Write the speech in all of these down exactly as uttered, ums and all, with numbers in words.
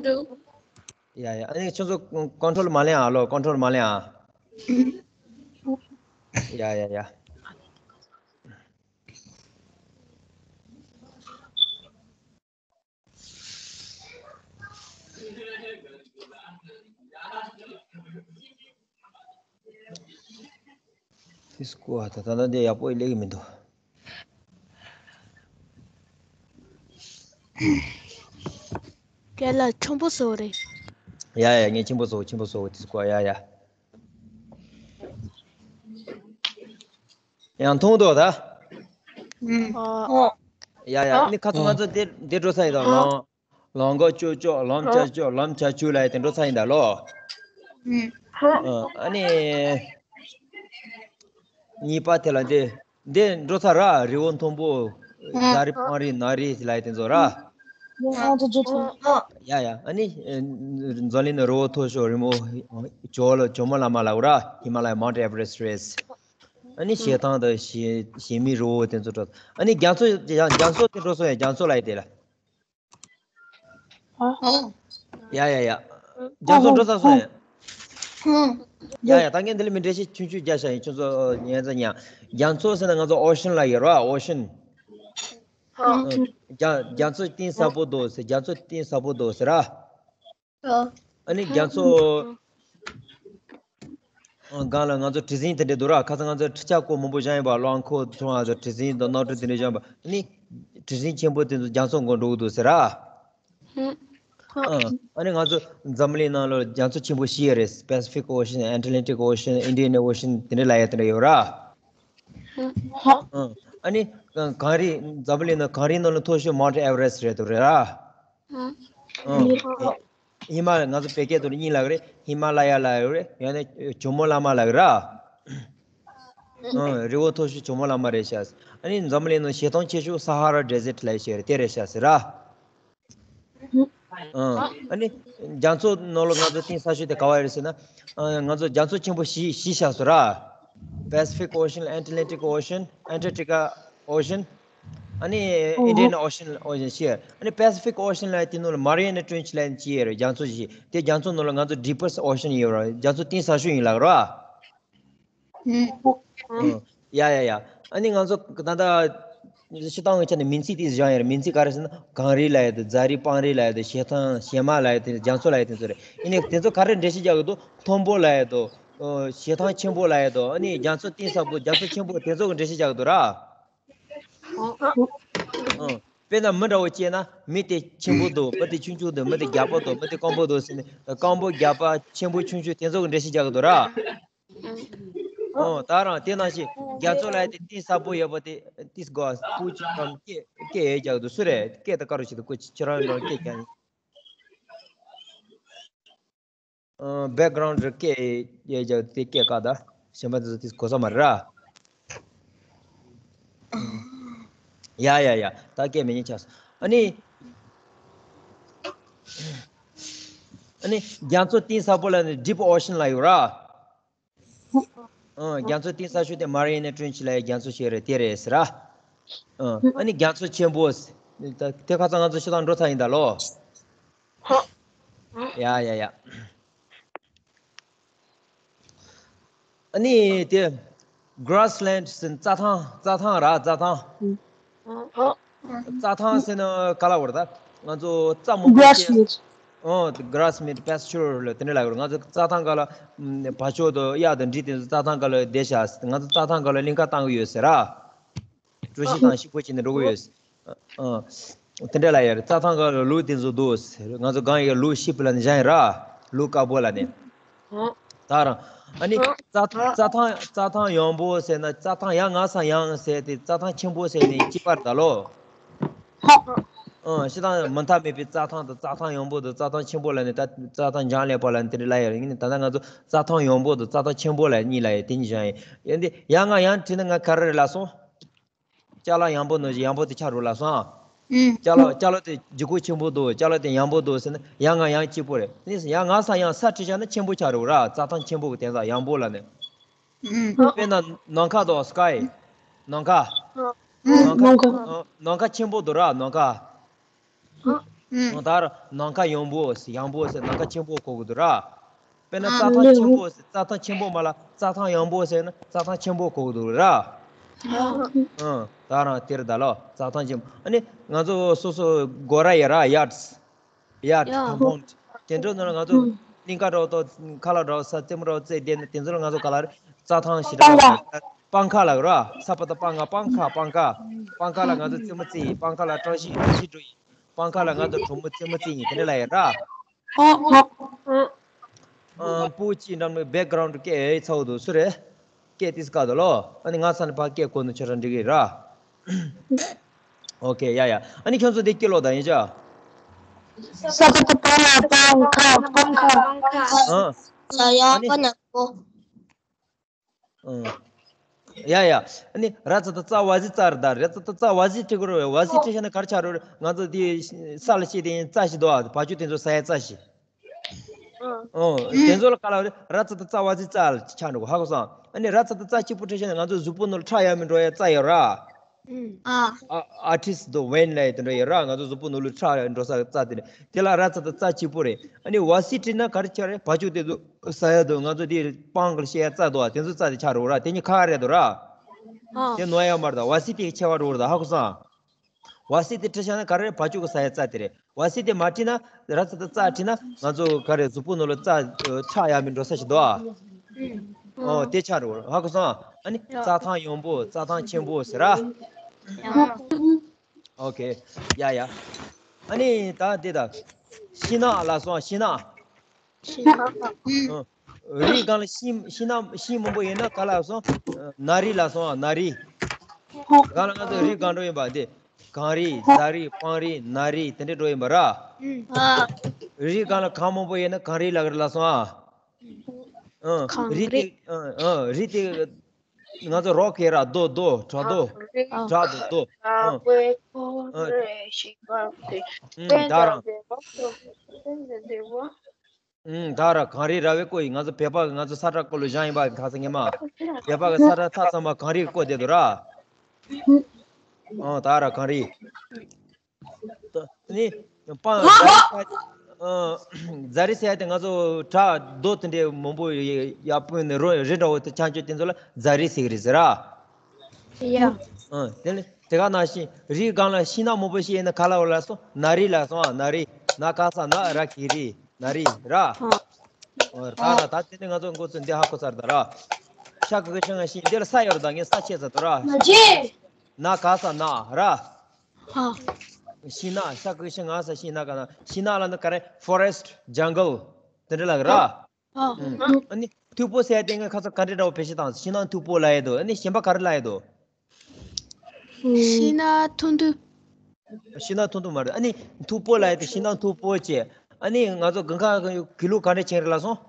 འདུག་ཡ་ཡ། ཨ་ནི་ཁྱོད་ཚོ་ཀོན་ཊོལ་མ་ལེན་ཨ་ལོ། ཀོན་ཊོལ་མ་ལེན་ཨ། ཡ་ཡ་ཡ། ཏིས་ཀོ་ཨ། ད་ད་ད་འདི་ཡག་པོ་ལེགས་མི་འདུག་ཁྱེད་ལ་ཆེན་པོ་བཟོ་རེད། ཡ་ཡ། ངས་ཆེན་པོ་བཟོ། ཆེན་པོ་བཟོ། ཏིས་ཀོ་ཨ། ཡ་ཡ། ཡང་མཐོང་འདུག་ད། ཨ། ཡ་ཡ། ཨ་ནི་ཁ་ཚོ་ང་ཚོ་འདི་འདི་འགྲོ་ས་ཡིན་ད། ཨ། ལོང་ལོང་གོ་ཅོ་ཅོ། ལོམ་ཅ་ཅོ། ལོམ་ཅ་ཅུ་ལ་ཡ་དེ་འགྲོ་ས་ཡིན་ད་ལོ། ཨ། ཨ་ནི་གཉིས་པ་དེ་ལ་འདི་འདི་འགྲོ་ས་ར། རི་བོ་མཐོན་པོ། ཟ་རི་སྤང་རི་ནགས་རི་ལ་ཡ་དེ་ཚོ་ར། ཡ་ཡ། ཨ་ནི་འཛམ་གླིང་ནང་རི་བོ་མཐོ་ཤོས་རི་མོ་ཇོ་ལ་ཇོ་མོ་གླང་མ་ལ་ཡ་ར། ཧི་མ་ལ་ཡ། མའུནཊ་ཨེ་ཝ་རེ་སི་རེད། ཨ་ནི་ཞེ་ཐང་དང་ཞེ་ཞེ་མི་རི་བོ་དེ་ཚོ་འགྲོ། ཨ་ནི་རྒྱ་མཚོ་རྒྱ་མཚོ་དེ་འགྲོ་སོང་ཡ། རྒྱ་མཚོ་ལ་ཡ་དེ་ལ། ཡ་ཡ་ཡ། རྒྱ་མཚོ་འགྲོ་ས་སོང་ཡ། ཡ་ཡ། ད་ངས་འདི་ལ་མི་འགྲེལ་བཤད་ཆུང་ཆུང་རྒྱག་བཞག་ཡིན། ཁྱོད་ཚོ་ཉན་ཚ་ཉན། རྒྱ་མཚོ་ཟེར་ན་ང་ཚོ་ཨོ་ཤན་ལ་ཡོད་ར། ཨོ་ཤན། རྒྱ་རྒྱ་མཚོ་གཏིང་ཟབ་པོ་འདུག་ཟེར། རྒྱ་མཚོ་གཏིང་ཟབ་པོ་འདུག་ཟེར་ར། ཨ་ནི་རྒྱ་མཚོ་སྒང་ལ་ང་ཚོ་གྲུ་གཟིངས་དེ་འདྲ་འདུག་ར། ཁ་སང་ང་ཚོ་འཕྲུལ་ཆས་སྐོར་མང་པོ་བཞག་ཡིན་པ། རླངས་འཁོར་ཚོང་ང་ཚོ་གྲུ་གཟིངས་དང་གནམ་གྲུ་དེ་འདྲ་བཞག་ཡིན་པ། ཨ་ནི་གྲུ་གཟིངས་ཆེན་པོ་དེ་ཚོ་རྒྱ་མཚོ་སྒང་འགྲོ་གི་འདུག་ཟེར་ར། ཨ་ནི་ང་ཚོ་འཛམ་གླིང་ནང་ལ་རྒྱ་མཚོ་ཆེན་པོ་བཞི་ཡོད་རེད། Pacific Ocean, Atlantic Ocean, Indian Ocean དེ་འདྲ་ལ་ཡ་དེ་འདྲ་ཡོད་ར། ཨ་ནི་གངས་རི། འཛམ་བུ་གླིང་ནང་གངས་རི་ནང་ལ་མཐོ་ཤོས་མའུནཊ་ཨེ་ཝ་རེ་སི་རེད་འདུག་རེད་ར། ཧི་མ་ལ་ཡ། ང་ཚོ་བོད་སྐད་དུ་གཉིས་ལབ་ཀྱི་རེད། ཧི་མ་ལ་ཡ་ལབ་ཀྱི་རེད། ཡང་ན་ཇོ་མོ་གླང་མ་ལབ་ཀྱི་ར། རི་བོ་མཐོ་ཤོས་ཇོ་མོ་གླང་མ་རེད་ཤག་ཨ་ནི་འཛམ་བུ་གླིང་ནང་ཞེ་ཐང་ཆེ་ཤོས་ས་ཧ་ར་ཌེ་ཟརཊ་ལབ་ཡ་ཞིག་རེད། དེ་རེད་ཤག་ཟེར་ར། ཨ་ནི་རྒྱ་མཚོ་ནང་ལ་ང་ཚོ་གཏིང་ཟབ་ཤོས་དེ་ག་བ་ཡོད་རེད་ཟེར་ན། ང་ཚོ་རྒྱ་མཚོ་ཆེན་པོ་བཞི་བཞི་ཆགས་སོང་ར། Pacific Ocean, Atlantic Ocean, Antarctica Ocean, ཨ་ནི་Indian Ocean, Ocean བཞི། ཨ་ནི་Pacific Ocean ལབ་དེ་ནང་ལ་Mariana Trench ལབ་ཅིག་ཡོད་རེད། རྒྱ་མཚོ་བཞི། དེ་རྒྱ་མཚོ་ནང་ལ་ང་ཚོ་deepest ocean ཡོད་ར། རྒྱ་མཚོ་གཏིང་ཟབ་ཤོས་ཡིན་ལབ་ར། ཡ་ཡ་ཡ། ཨ་ནི་ང་ཚོ་ད་ལྟ་སྤྱིར་བཏང་གི་ཆ་ནས་མིང་ཚིག་དེ་བཞག་ཡོད་རེད། མིང་ཚིག་ག་རེ་ཟེར་ན། གངས་རི་ལབ་ཡ་དང་། རྫ་རི་སྤང་རི་ལབ་ཡ་དང་། བྱེ་ཐང་བྱེ་མ་ལབ་ཡ་དང་། རྒྱ་མཚོ་ལབ་ཡ་དེ་ཚོ་རེད། ཡིན་ནའི་དེ་ཚོ་ག་རེ་འགྲེལ་བཤད་རྒྱག་གི་འདུག་མཐོན་པོ་ལབ་ཡ་དང་། བྱེ་ཐང་ཆེན་པོ་ལབ་ཡ་དང་། ཨ་ནི་རྒྱ་མཚོ་གཏིང་ཟབ་པོ། རྒྱ་མཚོ་ཆེན་པོ། དེ་ཚོ་གི་འགྲེལ་བཤད་རྒྱག་གི་འདུག་ར། ཨང་། དཔེར་ན་མི་འདྲ་བོ་བྱས་ན། མི་དེ་ཆེན་པོ་འདུག་མི་དེ་ཆུང་ཆུང་འདུག་མི་དེ་རྒྱགས་པ་འདུག་མི་དེ་སྐམ་པོ་འདུག་ཟེར་ནས། སྐམ་པོ། རྒྱགས་པ། ཆེན་པོ། ཆུང་ཆུང་། དེ་ཚོ་གི་འགྲེལ་བཤད་རྒྱག་གི་འདུག་ར། ཨོ། ད་རང་དེ་ནང་བཞིན་རྒྱ་མཚོ་ལབ་ཡ་དེ་གཏིང་ཟབ་པོ་ཡོད་པ་དེ། ཏིས་གོ་སྤུ་ཅིག་གམ་སྐད་སྐད་ཡོད་རྒྱག་འདུག་སུ་རེད། སྐད་ད་དཀར་རུ་ཞིག་འདུག་ཁྱེད་རང་ལོར་སྐད་རྒྱག་ཡིན། ཨ། བེག་གྷ་རའུན་ཌི་སྐད་ཡོད་རྒྱག་དེ་སྐད་བཀག་ད། གཞན་པ་དེ་ཚོ་ཏིས་གོ་ས་མ་རེད་ར། ཡ་ཡ་ཡ། ད་སྐད་མེད་ཉེན་ཆགས་སོང་། ཨ་ནི། ཨ་ནི་རྒྱ་མཚོ་གཏིང་ཟབ་པོ་ལབ་ནི་deep ocean ལབ་ཡོད་ར། ཨང་། རྒྱ་མཚོ་གཏིང་ཟབ་ཤོས་དེ་Mariana Trench ལབ་ཡ་རྒྱ་མཚོ་ཞིག་རེད། དེ་རེད་ཟེར་ར། ཨང་། ཨ་ནི་རྒྱ་མཚོ་ཆེན་པོ། ད་དེ་ཁ་སང་ང་ཚོ་ཤི་ཐང་འགྲོ་ཚར་ཡིན་ད་ལོ། ཡ་ཡ་ཡ། ཨ་ནི་དེ་grassland ཟེར་ན་རྩྭ་ཐང་། རྩྭ་ཐང་ར། རྩྭ་ཐང་། རྩྭ་ཐང་ཟེར་ན་ག་ལ་བར་ད། ང་ཚོ་རྩྭ་མང་པོ་སྐྱེ། ཨོ། grass meadow, pasture ལ་དེ་འདྲ་ལབ་ཡོད་རེད། ང་ཚོ་རྩྭ་ཐང་སྒང་ལ་བ་ཕྱུགས་དང་གཡག་དང་འབྲི་དེ་ཚོ་རྩྭ་ཐང་སྒང་ལ་བསྡད་ཤག་ང་ཚོ་རྩྭ་ཐང་སྒང་ལ་གླིང་ག་བཏང་གི་ཡོད་ཟེར་ར། གྲོ་ཞིབ་དང་ཞིབ་པོ་བྱས་ནས་འགྲོ་གི་ཡོད་ཟེར། ཨ། དེ་འདྲ་ལབ་ཡོད་རེད། རྩྭ་ཐང་སྒང་ལ་ལུག་དེ་ཚོ་འདུག་ཟེར། ང་ཚོ་སྒང་ཡིག་ལུག་ཤིབ་ལབ་ནས་བཞག་ཡིན་ར། ལུག་དཀར་པོ་ལབ་ནས། ད་རང་། ཨ་ནི་རྩྭ་རྩྭ་ཐང་རྩྭ་ཐང་ཡངས་པོ་ཟེར་ན། རྩྭ་ཐང་ཡ་ང་ས་ཡང་ཟེར་ཏེ་རྩྭ་ཐང་ཆེན་པོ་ཟེར་ནས་གཅིག་པ་རེད་ད་ལོ། ཨང་། ཤི་ཐང་མ་མཐའ་མེད་པའི་རྩྭ་ཐང་དང་། རྩྭ་ཐང་ཡངས་པོ་དང་རྩྭ་ཐང་ཆེན་པོ་ལབ་ནས། ད་རྩྭ་ཐང་འཇམ་ཀླད་པ་ལབ་ནས་དེ་འདྲ་ལབ་ཡོད་རེད། ཡིན་ནའི་ད་ལྟ་ང་ཚོ་རྩྭ་ཐང་ཡངས་པོ་དང་རྩྭ་ཐང་ཆེན་པོ་ལབ་གཉིས་ལབ་ཡོད། དེ་གཉིས་བཞག་ཡིན། ཡིན་དེ་ཡ་ང་ཡང་བྲིས་ན་ང་ག་རེ་རེད་ལབ་སོང་། ཅ་ལག་ཡངས་པོ་ནང་བཞིན་ཡངས་པོ་དེ་ཆགས་འགྲོ་ལབ་སོང་ཨ། ཅ་ལག་ཅ་ལག་དེ་ལྗིད་ཁོག་ཆེན་པོ་འདུག་ཅ་ལག་དེ་ཡངས་པོ་འདུག་ཟེར་ན། ཡ་ང་ཡང་གཅིག་པོ་རེད། ཨ་ནི་ཡ་ང་ས་ཡང་ས་བྲིས་བཞག་ན་ཆེན་པོ་ཆགས་འགྲོ་ར། རྩྭ་ཐང་ཆེན་པོ་གི་དེང་སང་ཡངས་པོ་ལབ་ནས། དཔེར་ན་ནམ་མཁའ་དང་sky། ནམ་མཁའ། ནམ་མཁའ། ནམ་མཁའ། ཨ། ནམ་མཁའ་ཆེན་པོ་འདུག་ར། ནམ་མཁའ། ད་ར་ནམ་མཁའ་ཡངས་པོ་ཟེར། ཡངས་པོ་ཟེར་ནམ་མཁའ་ཆེན་པོ་གོ་གི་འདུག་ར། དཔེར་ན་རྩྭ་ཐང་ཆེན་པོ་ཟེར། རྩྭ་ཐང་ཆེན་པོ་མ་ལ་རྩྭ་ཐང་ཡངས་པོ་ཟེར་ན་རྩྭ་ཐང་ཆེན་པོ་གོ་གི་འདུག་ར། ཨང་། ད་རང་དེར་ད་ལོ་རྩྭ་ཐང་ཆེན་པོ། ཨ་ནི་ང་ཚོ་སོ་སོ་སྒོ་ར་ཡོད་ར། ཡཱར་ཌི་ཡཱར་ཌི་ཡ། ཀོམ་པའུན་ཌི། དེ་འདྲ་ནང་ང་ཚོ་གླིང་ག་འདྲ་བོ་དང་ཁ་ལག་འདྲ་བོ་ཟ། རྩེད་མོ་འདྲ་བོ་རྩེ། དེ་ནི་དེ་ཚོ་ལ་ང་ཚོ་ག་ལ་རེད། རྩྭ་ཐང་ཞེ་དྲག་ལ་སྤང་ཁ་ལབ་ར། ས་པ་ཏ་སྤ་ང་སྤང་ཁ། སྤང་ཁ། སྤང་ཁ་ལ་ང་ཚོ་རྩེད་མོ་རྩེ། སྤང་ཁ་ལ་བཀྲ་ཤིས་བཀྲ་ཤིས་འགྲོ་ཡི། སྤང་ཁ་ལ་ང་ཚོ་གྲོགས་མོ་རྩེད་མོ་རྩེ་ཡི། དེ་འདྲ་ལ་ཡོད་ར། ཨ། ཨ། ཨ། སྤུ་ཅི་འགྲམ་ནི་བེག་གྷ་རའུན་ཌི་སྐད་ཚ་བོ་འདུག་སུ་རེད། སྐད་ཏིས་ཀ་དོ་ལོ། ཨ་ནི་ང་ས་ནི་ཕ་སྐད་གོ་ནི་ཁྱོད་རང་འགྲིག་གི་ར། ཨོ་ཁེ། ཡ་ཡ། ཨ་ནི་ཁྱོད་ཚོ་དེ་སྐད་ལོ་ད་ཡིན་ཅག་ས་པ་ཏ་སྤ་ང་སྤང་ཁ། སྤང་ཁ། ཨ། ས་ཡ་པ་ན་པོ། ཨ། ཡ་ཡ། ཨ་ནི་ར་ཙ་ཏ་ཙ་བ་ཟི་ཙ་རེད་ད། ར་ཙ་ཏ་ཙ་བ་ཟི་བྲི་དགོས་རེད། བ་ཟི་བྲི་བྱས་ན་ག་རེ་ཆགས་རེད། ང་ཚོ་དེ་ས་ལ་བྱས་དེ་ཙ་ཞིག་འདུག་ཨ། བ་ཕྱུགས་དེ་ཚོ་ཟ་ཡ་ཙ་ཞིག་ཨོ། དེ་ཚོ་ལ་ག་ལ་ར་ཙ་ཏ་ཙ་བ་ཟི་ཙ་ལ་ཆགས་འགྲོ་གི། ཧ་གོ་སོང་། ཨ་ནི་ར་ཙ་ཏ་ཙ་གཅིག་པུ་བྲི་བྱས་ན་ང་ཚོ་གཟུགས་པོ་ནང་ལ་ཁྲག་ཡར་མར་འགྲོ་ཡ་ཙ་ཡོད་ར། ཨ། ཨ། ཨར་ཊི་རིས་དང་ཝེན་ལབ་ཡ་དེ་འདྲ་ཡོད་ར། ང་ཚོ་གཟུགས་པོ་ནང་ལ་ཁྲག་འགྲོ་ས་རྩ་དེ་རེད། དེ་ལ་ར་ཙ་ཏ་རྩ་གཅིག་པོ་རེད། ཨ་ནི་བ་སི་བྲིས་ན་ག་རེ་ཆགས་རེད། བ་ཕྱུགས་དེ་ཚོ་ཟ་ཡ་དང་ང་ཚོ་དེ་སྤང་གི་བཤད་ཡ་རྩ་དོ། དེ་ཚོ་རྩ་དེ་ཆགས་རེད་ར། དེ་གཉིས་ཁ་ཁ་རེད་དོ་ར། ཨ། དེ་ནོར་ཡ་མ་རེད་ད། བ་སི་དེ་ཆེ་བ་རེད་ད། ཧ་གོ་སོང་། བ་སི་དེ་བྲིས་བྱས་ན་ག་རེ་རེད། བ་ཕྱུགས་ཀྱི་ཟ་ཡ་རྩ་དེ་རེད། བ་སི་དེ་མ་བྲིས་ན། ར་ཙ་ཏ་རྩ་བྲིས་ན་ང་ཚོ་ག་རེ་གཟུགས་པོ་ནང་ལ་རྩ་ཁྲག་ཡར་མར་འགྲོ་ས་ཞིག་འདུག་ཨ། ཨོ་དེ་ཆགས་རེད། ཧ་གོ་སོང་། ཨ་ནི་རྩྭ་ཐང་ཡངས་པོ། རྩྭ་ཐང་ཆེན་པོ་ཟེར་ར། ཨོ་ཁེ། ཡ་ཡ། ཨ་ནི་ད་དེ་ད། ཤིང་ནགས་ལབ་སོང་། ཤིང་ནགས། ཤིང་ནགས། ཨ། རི་སྒང་ལ་ཤིང་། ཤིང་ནགས། ཤིང་མང་པོ་ཡོད་ན་ག་ལབ་སོང་། ནགས་རི་ལབ་སོང་། ནགས་རི། སྒང་ལ་ང་ཚོ་རི་སྒང་འགྲོ་ཡིན་པ་དེ། གངས་རི། རྫ་རི། སྤང་རི། ནགས་རི། དེ་འདྲ་འགྲོ་ཡིན་པ་ར། ཨ། རི་སྒང་ལ་གངས་མང་པོ་ཡོད་ན་གངས་རི་ལབ་ཀྱི་རེད་ལབ་སོང་ཨ། ཨ། གངས་རི། རི་དེ། ཨ། ཨ། རི་དེ་ང་ཚོ་རོག་གེ་ར། རྡོ། རྡོ། བྲག་རྡོ། གངས་རི། ཨ། བྲག་རྡོ། རྡོ། ཨ། ཨ། ཨ། ད་རང་། ཨང་། ད་ར་གངས་རི་ར་བས་བསྐོར་ཡི། ང་ཚོ་བོད་པ་གི། ང་ཚོ་ས་ཁྲ་སྐོར་ལ་བཞེངས་ཡིན་པ་གི། ཁ་སང་ཉི་མ་བོད་པ་གི་ས་ཁྲ་མཐའ་ཚང་མ་གངས་རིས་བསྐོར་བསྡད་འདུག་ར། ཨང་། ད་ར་གངས་རི། ད་ནི་སྤང་། རྫ་རི་ཟེར་ཡ་དེ། ང་ཚོ་བྲག་རྡོ་དེ་འདྲའི་མང་པོ་ཡར་སྤུངས་ནས་རི་འདྲ་བོ་དེ་ཆགས་ཆོག་དེ་ཚོ་ལ་རྫ་རི་ཟེར་གི་རེད་ཟེར་ར། ཡ། ཨང་། དེ་ནི་དེ་ག་ནང་བཞིན་རི་སྒང་ལ་ཤིང་ནགས་མང་པོ་ཞིག་ཡོད་ན་ག་ལབ་ལབ་སོང་། ནགས་རི་ལབ་སོང་ཨ། ནགས་རི། ན་ག་ས་ན་ར་གི་རི། ནགས་རི་ར། ཨ། ཨོ། ད་ར། ད་དེ་ནི་ང་ཚོ་འགོ་ཚུགས་འདི་ཧ་གོ་ཚར་ད་ར། ཤ་གི་གུ་ཤི་ང་ཤིང་། འདི་ལ་ས་ཡོད་ར། ད་ངས་ས་ཆད་ཚར་ད་ར། ན་ག་ས་ན་ར། ཨ། ཤིང་ནགས། ཤ་གི་གུ་ཤི་ང་ས། ཤིང་ན་ག་ན། ཤིང་ནགས་ལ་ནི་ག་རེ། ཕོ་རེ་སི་ཊི། ཇང་གལ། དེ་འདྲ་ལབ་གི་ར། ཨ། ཨ་ནི་མཐུག་པོ་ཟེར་ཡ་དེ་ངས་ཁ་སང་ག་འདྲ་འདྲ་བོ་བེད་སྤྱོད་བཏང་། ཤིང་ནགས་མཐུག་པོ་ལབ་ཡ་འདུག་ཨ་ནི་གཞན་པ་ག་རེ་ལབ་ཡ་འདུག་ཤིང་ནགས་ཐུང་ཐུང་། ཤིང་ནགས་ཐུང་ཐུང་མ་རེད། ཨ་ནི་མཐུག་པོ་ལབ་ཡ་དེ། ཤིང་ནགས་མཐུག་པོ་བྱས། ཨ་ནི་ང་ཚོ་དགུན་ཁ་དགེ་ལུགས་ག་འདྲ་བྱེད་རེད་ལབ་སོང་།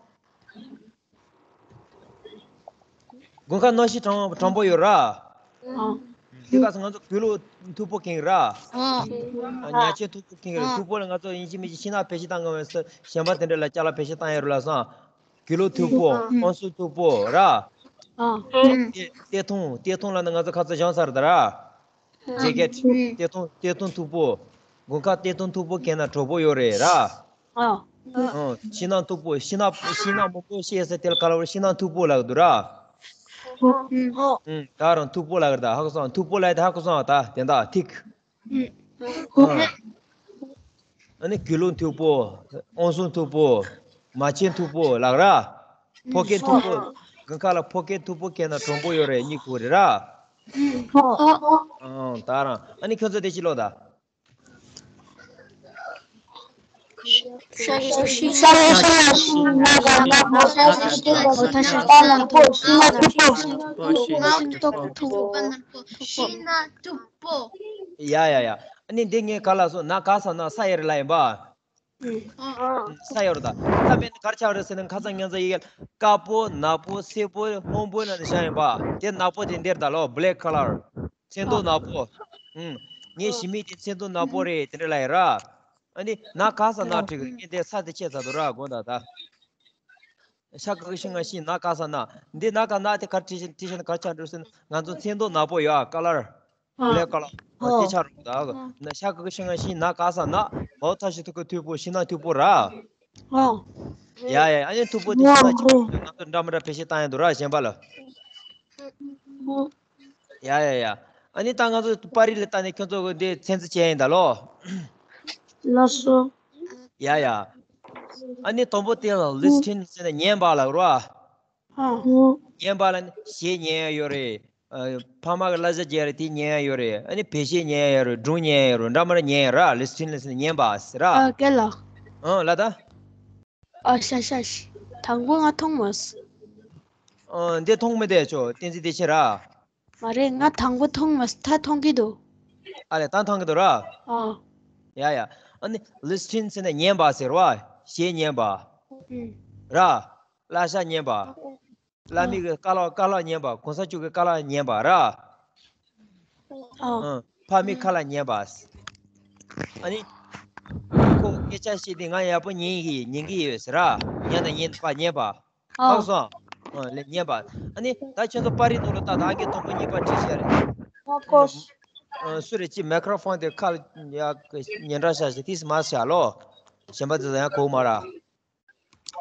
དགུན་ཁ་གནམ་གཤིས་གྲང་། གྲང་པོ་ཡོད་ར། ཨ། དེ་སྐབས་སུ་ང་ཚོ་དགེ་ལུགས་མཐུག་པོ་གྱོན་ར། ཨ། ཉལ་ཆས་མཐུག་པོ་གྱོན་ར། ཨ། མཐུག་པོ་ལ་ང་ཚོ་ཡིན་གཅིག་མིན་གཅིག་ཤིང་ནགས་བེད་སྤྱོད་བཏང་གི་མེད་ས། གཞན་པ་དེ་འདྲ་ལ་ཅ་ལག་བེད་སྤྱོད་བཏང་ཡ་རུ་ལ་སོང་། དགེ་ལུགས་མཐུག་པོ། ཨ། ཨང་སུ་མཐུག་པོ་ར། ཨ། ཨ། ཏེ་ཏེ་ཐུང་། ཏེ་ཐུང་ལ་ནི་ང་ཚོ་ཁ་ཚ་གྱོན་ས་རེད་ད་ར། ཨ། ཇེ་ཀེ་ཊི། ཨ། ཏེ་ཐུང་། ཏེ་ཐུང་མཐུག་པོ། དགུན་ཁ་ཏེ་ཐུང་མཐུག་པོ་གྱོན་ན་གྲོགས་པོ་ཡོད་རེད་ར། ཨ། ཨ། ཤིང་ནགས་མཐུག་པོ། ཤིང་ནགས། ཤིང་ནགས་མང་པོ་བཤད་ས་དེ་ལ་ག་ལབ་རེད། ཤིང་ནགས་མཐུག་པོ་ལབ་གི་འདུག་ར། ཨ། ཨ། ད་རང་མཐུག་པོ་ལབ་གི་རེད་ད། ཧ་གོ་སོང་། མཐུག་པོ་ལབ་ཡ་དེ་ཧ་གོ་སོང་ད། དེ་འདྲ་ཐིག་ཨ། ཨ་ནི་དགེ་ལུགས་མཐུག་པོ། ཨང་སུ་མཐུག་པོ། མ་ཆེན་མཐུག་པོ་ལབ་ར། ཕོ་སྐྱེས་མཐུག་པོ། དགུན་ཁ་ལ་ཕོ་སྐྱེས་མཐུག་པོ་གྱོན་ན་གྲོགས་པོ་ཡོད་རེད། གཉིད་ཁུག་རེད་ར། ཨང་། ད་རང་། ཨ་ནི་ཁྱོད་ཚོ་དེ་ཅི་ལོ་ད། ཤིང་ནགས་མཐུག་པོ། ཤིང་ནགས་མཐུག་པོ། ཤིང་ནགས་མཐུག་པོ། ཡ་ཡ་ཡ། ཨ་ནི་འདི་ངས་ག་ལབ་སོང་། ན་ག་ས་ན་ས་ཡོད་རེད་ལབ་ཡིན་པ། ས་ཡོད་རེད་ད། ས་མེད་ན་ག་རེ་ཆགས་རེད་ཟེར་ན། ཁ་སང་ང་ཚོ་ཡི་གེ་དཀར་པོ། ནག་པོ། སེར་པོ། སྔོན་པོ་ལབ་ནས་བཞག་ཡིན་པ། དེ་ནག་པོ་དེ་འདིར་ད་ལོ། བྷི་ལེག་ཁ་ལར། ཚོན་མདོག་ནག་པོ། ཨུམ། ངའི་ཞི་མི་དེ་ཚོན་མདོག་ནག་པོ་རེད། དེ་འདྲ་ལབ་ཡིན་ར། ཨ་ནི་ན་ག་ས་ན་བྲིས་གི་རེད། ངས་དེ་ས་དེ་ཆད་ཚར་འདུག་ར། དགོངས་དག་ད། ཤ་གི་གུ་ཤི་ང་ཤིང་། ན་ག་ས་ན། འདི་ན་ག་ན་དེ་ག་རེ་བྲིས་ཤིང་། བྲིས་ཤིང་ག་རེ་ཆགས་འགྲོ་ཟེར་ན། ང་ཚོ་ཚོན་མདོག་ནག་པོ་ཡོད་ཨ། ཁ་ལར། བྷི་ལེག་ཁ་ལར། ཨོ། དེ་ཆགས་འགྲོ་གི་ད། ན་ཤ་གི་གུ་ཤི་ང་ཤིང་། ན་ག་ས་ན། ཨོ་ཐ་ཤི་ཐུག་གི་མཐུག་པོ་ཤིང་ནགས་མཐུག་པོ་ར། ཨོ། ཡ་ཡ། ཨ་ནི་མཐུག་པོ་དེ་ཤིང་ནགས་ཅིག་ང་ཚོ་འདྲ་མི་འདྲ་བེད་སྤྱོད་བཏང་ཡ་འདུག་ར་གཞན་པ་ལ། ཡ་ཡ་ཡ། ཨ་ནི་ད་ང་ཚོ་པར་རིས་ལ་བལྟས་ནས་ཁྱོད་ཚོ་གི་འདི་ཚོད་འཛིན་བྱས་ཡིན་ད་ལོ། ལགས་སོ། ཡ་ཡ། ཨ་ནི་དང་པོ་དེ་ལ་ལི་སི་ཊིན་ཟེར་ནས་ཉན་པ་ལ་ར། ཨ། ཉན་པ་ལ་ནི་གཞས་ཉན་ཡ་ཡོད་རེད། ཨ། ཕ་མ་གི་གླུ་གཞས་རྒྱག་རེད་དེ་ཉན་ཡ་ཡོད་རེད། ཨ་ནི་བེད་སྤྱོད་ཉན་ཡ་ཡོད་རེད། སྒྲུང་ཉན་ཡ་ཡོད་རེད། འདྲ་མི་འདྲ་ཉན་ཡ་ར། ལི་སི་ཊིན་ལི་སི་ཉན་པ་ཟེར་ར། ཨ་རྒན་ལགས། ཨ་ལ་ད། ཨ་ཤ་ཤ་ཤ། དང་པོ་ང་མཐོང་མ་སོང་། ཨ་འདི་མཐོང་མི་འདུག་ཅོ་བསྟན་འཛིན་བདེ་ཆེན་ར། མ་རེད། ང་དང་པོ་མཐོང་མ་སོང་། ད་མཐོང་གི་འདུག་ཨ་ལས་ད་མཐོང་གི་འདུག་ར། ཨ། ཡ་ཡ། ཨ་ནི་ལི་སི་ཊིན་ཟེར་ནས་ཉན་པ་ཟེར་བ། གཞས་ཉན་པ། ཨུམ། ར། གླུ་གཞས་ཉན་པ། བླ་མའི་གི་བཀའ་སློབ་བཀའ་སློབ་ཉན་པ། གོང་ས་མཆོག་གི་བཀའ་སློབ་ཉན་པ་ར། ཨ། ཨ། ཕ་མའི་ཁ་ལ་ཉན་པ། ཨ་ནི། ཁོ་སྐད་ཆ་བཤད་དུས་ང་ཡག་པོ་ཉན་གི་ཉན་གི་ཡོད་ཟེར་ར། ཉན་དང་ཉན་པ་ཉན་པ། ཨ། ཧ་གོ་སོང་། ཨ་ལས་ཉན་པ། ཨ་ནི་ད་ཁྱོད་ཚོ་པར་རིས་ནང་ལ་ལྟ་དང་། ཨང་ཀི་དང་པོ་གཉིས་པ་བྲིས་བཞག་རེད། ཨ་ཁོ། ཨ་སུ་རེད། ཅི་མའི་ཀྲོ་ཕོན་དེ་ཁ་ལ་ཡ་ཉན་འདྲ་བྱས་ཤིག་དེས་མ་བྱས་ལོ། གཞན་པ་དེ་ཚོ་ཡང་གོ་མ་ར།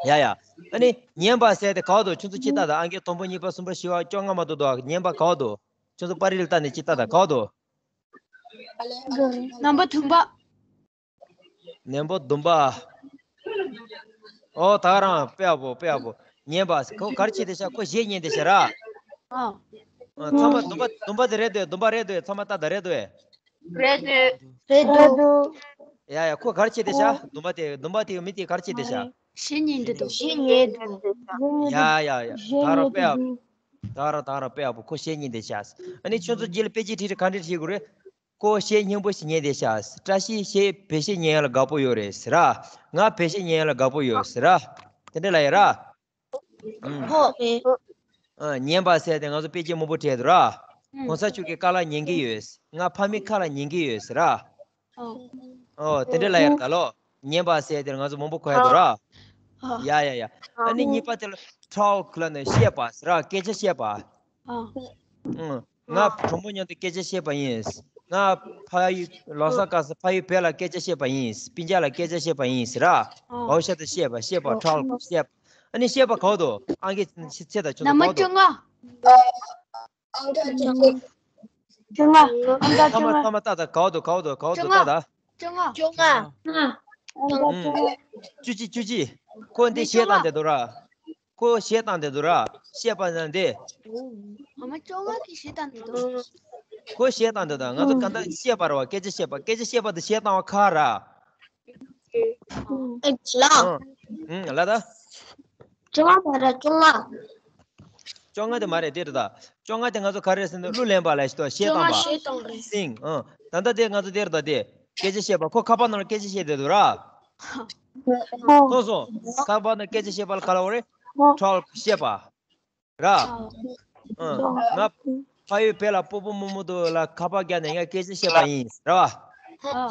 ཡ་ཡ། ཨ་ནི་ཉན་པ་ཟེར་དེ་ག་བ་འདུག་ཁྱོད་ཚོ་ཅི་ལྟ་དང་། ཨང་ཀི་དང་པོ་གཉིས་པ་གསུམ་པ་བཞི་པ་བཅོ་ལྔ་མ་གཏོགས་འདུག་ཉན་པ་ག་བ་འདུག་ཁྱོད་ཚོ་པར་རིས་ལ་ལྟ་ནས་ཅི་ལྟ་དང་། ག་བ་འདུག་རྣམ་པ་བདུན་པ། རྣམ་པ་བདུན་པ། ཨོ་ད་རང་དཔེ་ཡག་པོ་དཔེ་ཡག་པོ། ཉན་པ་ཁོ་ག་རེ་བྱས་བསྡད་ཤག་ཁོ་གཞས་ཉན་བསྡད་ཤག་ར། ཨ། ཨ་ཚང་མ་བདུན་པ་བདུན་པ་དེ་རེད་འདུག་བདུན་པ་རེད་འདུག་ཚང་མ་ལྟ་དང་རེད་འདུག་རེད་འདུག་རེད་འདུག་ཡ་ཡ། ཁོ་ག་རེ་བྱས་བསྡད་ཤག་བདུན་པ་དེ། བདུན་པ་དེ་མི་དེ་ག་རེ་བྱས་བསྡད་ཤག་གཞས་ཉན་བསྡད་འདུག་གཞས་ཉན་འདུག་ཡ་ཡ་ཡ། ད་རང་དཔེ་ཡག་ད་རང་ད་རང་དཔེ་ཡག་པོ། ཁོ་གཞས་ཉན་བསྡད་ཤག་ཨ་ནི་ཁྱོད་ཚོ་རྗེས་ལ་དཔེ་ཆ་ཁྲིད་དུས་ག་འདྲ་ཁྲིད་དགོས་རེད། ཁོ་གཞས་སྙན་པོ་ཞིག་ཉན་བསྡད་ཤག་བཀྲ་ཤིས་གཞས་བེད་སྤྱོད་ཉན་ཡ་ལ་དགའ་པོ་ཡོད་རེད་ཟེར་ར། ང་བེད་སྤྱོད་ཉན་ཡ་ལ་དགའ་པོ་ཡོད་ཟེར་ར། དེ་འདྲ་ལབ་ཡ་ར། ཨུམ། ཨོ་རེད། ཨ། ཉན་པ་ཟེར་དེ་ང་ཚོ་དཔེ་ཆ་མང་པོ་བྲིས་འདུག་ར། ཨུམ། གོང་ས་མཆོག་གི་བཀའ་སློབ་ཉན་གི་ཡོད། ང་ཕ་མའི་ཁ་ལ་ཉན་གི་ཡོད་ཟེར་ར། ཨོ། ཨོ་དེ་འདྲ་ལབ་ཡ་རེད་ད་ལོ། ཉན་པ་ཟེར་དེ་ང་ཚོ་མང་པོ་གོ་ཡ་འདུག་ར། ཨོ། ཡ་ཡ་ཡ། ཨ་ནི་གཉིས་པ་དེ་ལ་ཊོག་ལབ་ནས་བཤད་པ་ཟེར་ར། སྐད་ཆ་བཤད་པ། ཨོ། ཨུམ། ང་གྲོགས་མོ་མཉམ་དུ་སྐད་ཆ་བཤད་པ་ཡིན། ང་ཕ་ཡུལ་ལོ་གསར་སྐབས་སུ་ཕ་ཡུལ་བོད་ལ་སྐད་ཆ་བཤད་པ་ཡིན། སྤུན་ཀྱག་ལ་སྐད་ཆ་བཤད་པ་ཡིན་ཟེར་ར། ཨོ། བའོ་ཤ་དུ་བཤད་པ། བཤད་པ། ཊོག་བཤད་པ། ཨ་ནི་བཤད་པ་ག་བ་འདུག་ཨང་ཀི་ཚེ་ད་ཁྱོད་ཚོ་ག་བ་འདུག་ཨང་ཀི་བཅོ་ལྔ། ཨང་ཀི་བཅོ་ལྔ། བཅོ་ལྔ། ཨང་ཀི་བཅོ་ལྔ། ཚང་མ་ཚང་མ་ལྟ་ད། ག་བ་འདུག་ག་བ་འདུག་ག་བ་འདུག་ལྟ་ད། བཅོ་ལྔ། བཅོ་ལྔ། ཨང་ཀི་བཅོ་ལྔ། བཅུ་གཅིག་བཅུ་གཅིག་ཁོ་འདི་གཞས་བཏང་བསྡད་འདུག་ར། ཁོ་གཞས་བཏང་བསྡད་འདུག་ར། བཤད་པ་ན་འདི། ཨ་མ་བཅོ་ལྔ་གིས་གཞས་བཏང་བསྡད་འདུག་ཁོ་གཞས་བཏང་བསྡད་འདུག་ང་ཚོ་གང་ལྟར་བཤད་པ་རེད་བ། སྐད་ཆ་བཤད་པ། སྐད་ཆ་བཤད་པ་དེ་གཞས་བཏང་བ་ཁག་ར། ཨེ་ལ། ཨང་། ཨང་། ལ་ད། བཅོ་ལྔ་མ་རེད། བཅོ་ལྔ། བཅོ་ལྔ་དེ་མ་རེད། དེ་རེད་ད། བཅོ་ལྔ་དེ་ང་ཚོ་ག་རེ་ཟེར་ན་གླུ་ལེན་པ་ལ་ཞིག་ཏོ་གཞས་བཏང་བ། བཅོ་ལྔ་གཞས་བཏང་རེད། སིང་། ཨང་། ད་ལྟ་དེ་ང་ཚོ་དེ་རེད་ད། དེ་སྐད་ཆ་བཤད་པ། ཁོ་ཁ་པར་ནང་ལ་སྐད་ཆ་བཤད་བསྡད་འདུག་ར། ཨོ། སོང་སོང་། ཁ་པར་ནང་སྐད་ཆ་བཤད་པ་ལ་ག་ལབ་དགོས་རེད། ཨོ། ཊོག་བཤད་པ། ར། ཨ། ཨང་། ང་ཕ་ཡུལ་བོད་ལ་སྤོ་བོ་རྨོ་མོ་དུ་ལ་ཁ་པར་བརྒྱབ་ནས་ངས་སྐད་ཆ་བཤད་པ་ཡིན་ར་བ། ཨ།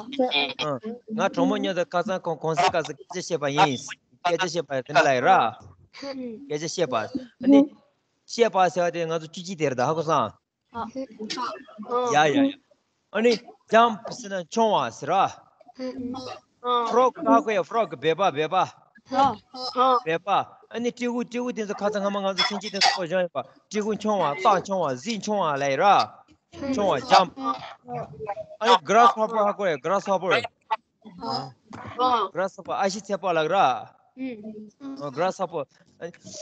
ཨང་། ང་གྲོགས་མོ་མཉམ་དུ་ཁ་སང་གོང་གོང་ས་སྐབས་སུ་སྐད་ཆ་བཤད་པ་ཡིན། སྐད་ཆ་བཤད་པ་དེ་འདྲ་ལབ་ཡོད་ར། སྐད་ཆ་བཤད་པ། ཨ་ནི། བཤད་པ་ཟེར་བ་དེ་ང་ཚོ་བཅུ་གཅིག་དེ་རེད་ད། ཧ་གོ་སོང་། ཨ། ཡ་ཡ་ཡ། ཨ་ནི་ཇམ་ཟེར་ན་མཆོང་བ་ཟེར་ར། ཧྥོ་རོག་ཧ་གོ་ཡ། ཧྥོ་རོག་སྦལ་པ་སྦལ་པ། ཧྥོ་རོག་སྦལ་པ། ཨ་ནི་སྤྲེའུ། སྤྲེའུ་དེ་ཚོ་ཁ་སང་སྔ་མ་ང་ཚོ་ཚན་ཆེན་དེ་ཚོ་སྐོར་སྦྱངས་ཡོད་པ། སྤྲེའུ་མཆོང་བ། སྟག་མཆོང་བ། གཟིག་མཆོང་བ་ལབ་ཡོད་ར། མཆོང་བ་ཇམ། ཨ་ནི་གྷ་རཱས་ཧོ་པར་ཧ་གོ་ཡ། གྷ་རཱས་ཧོ་པར། གྷ་རཱས་ཧོ་པར་ཨ་ཤི་ཚ་པ་ལབ་ར། གྷ་རཱས་ཧོ་པར།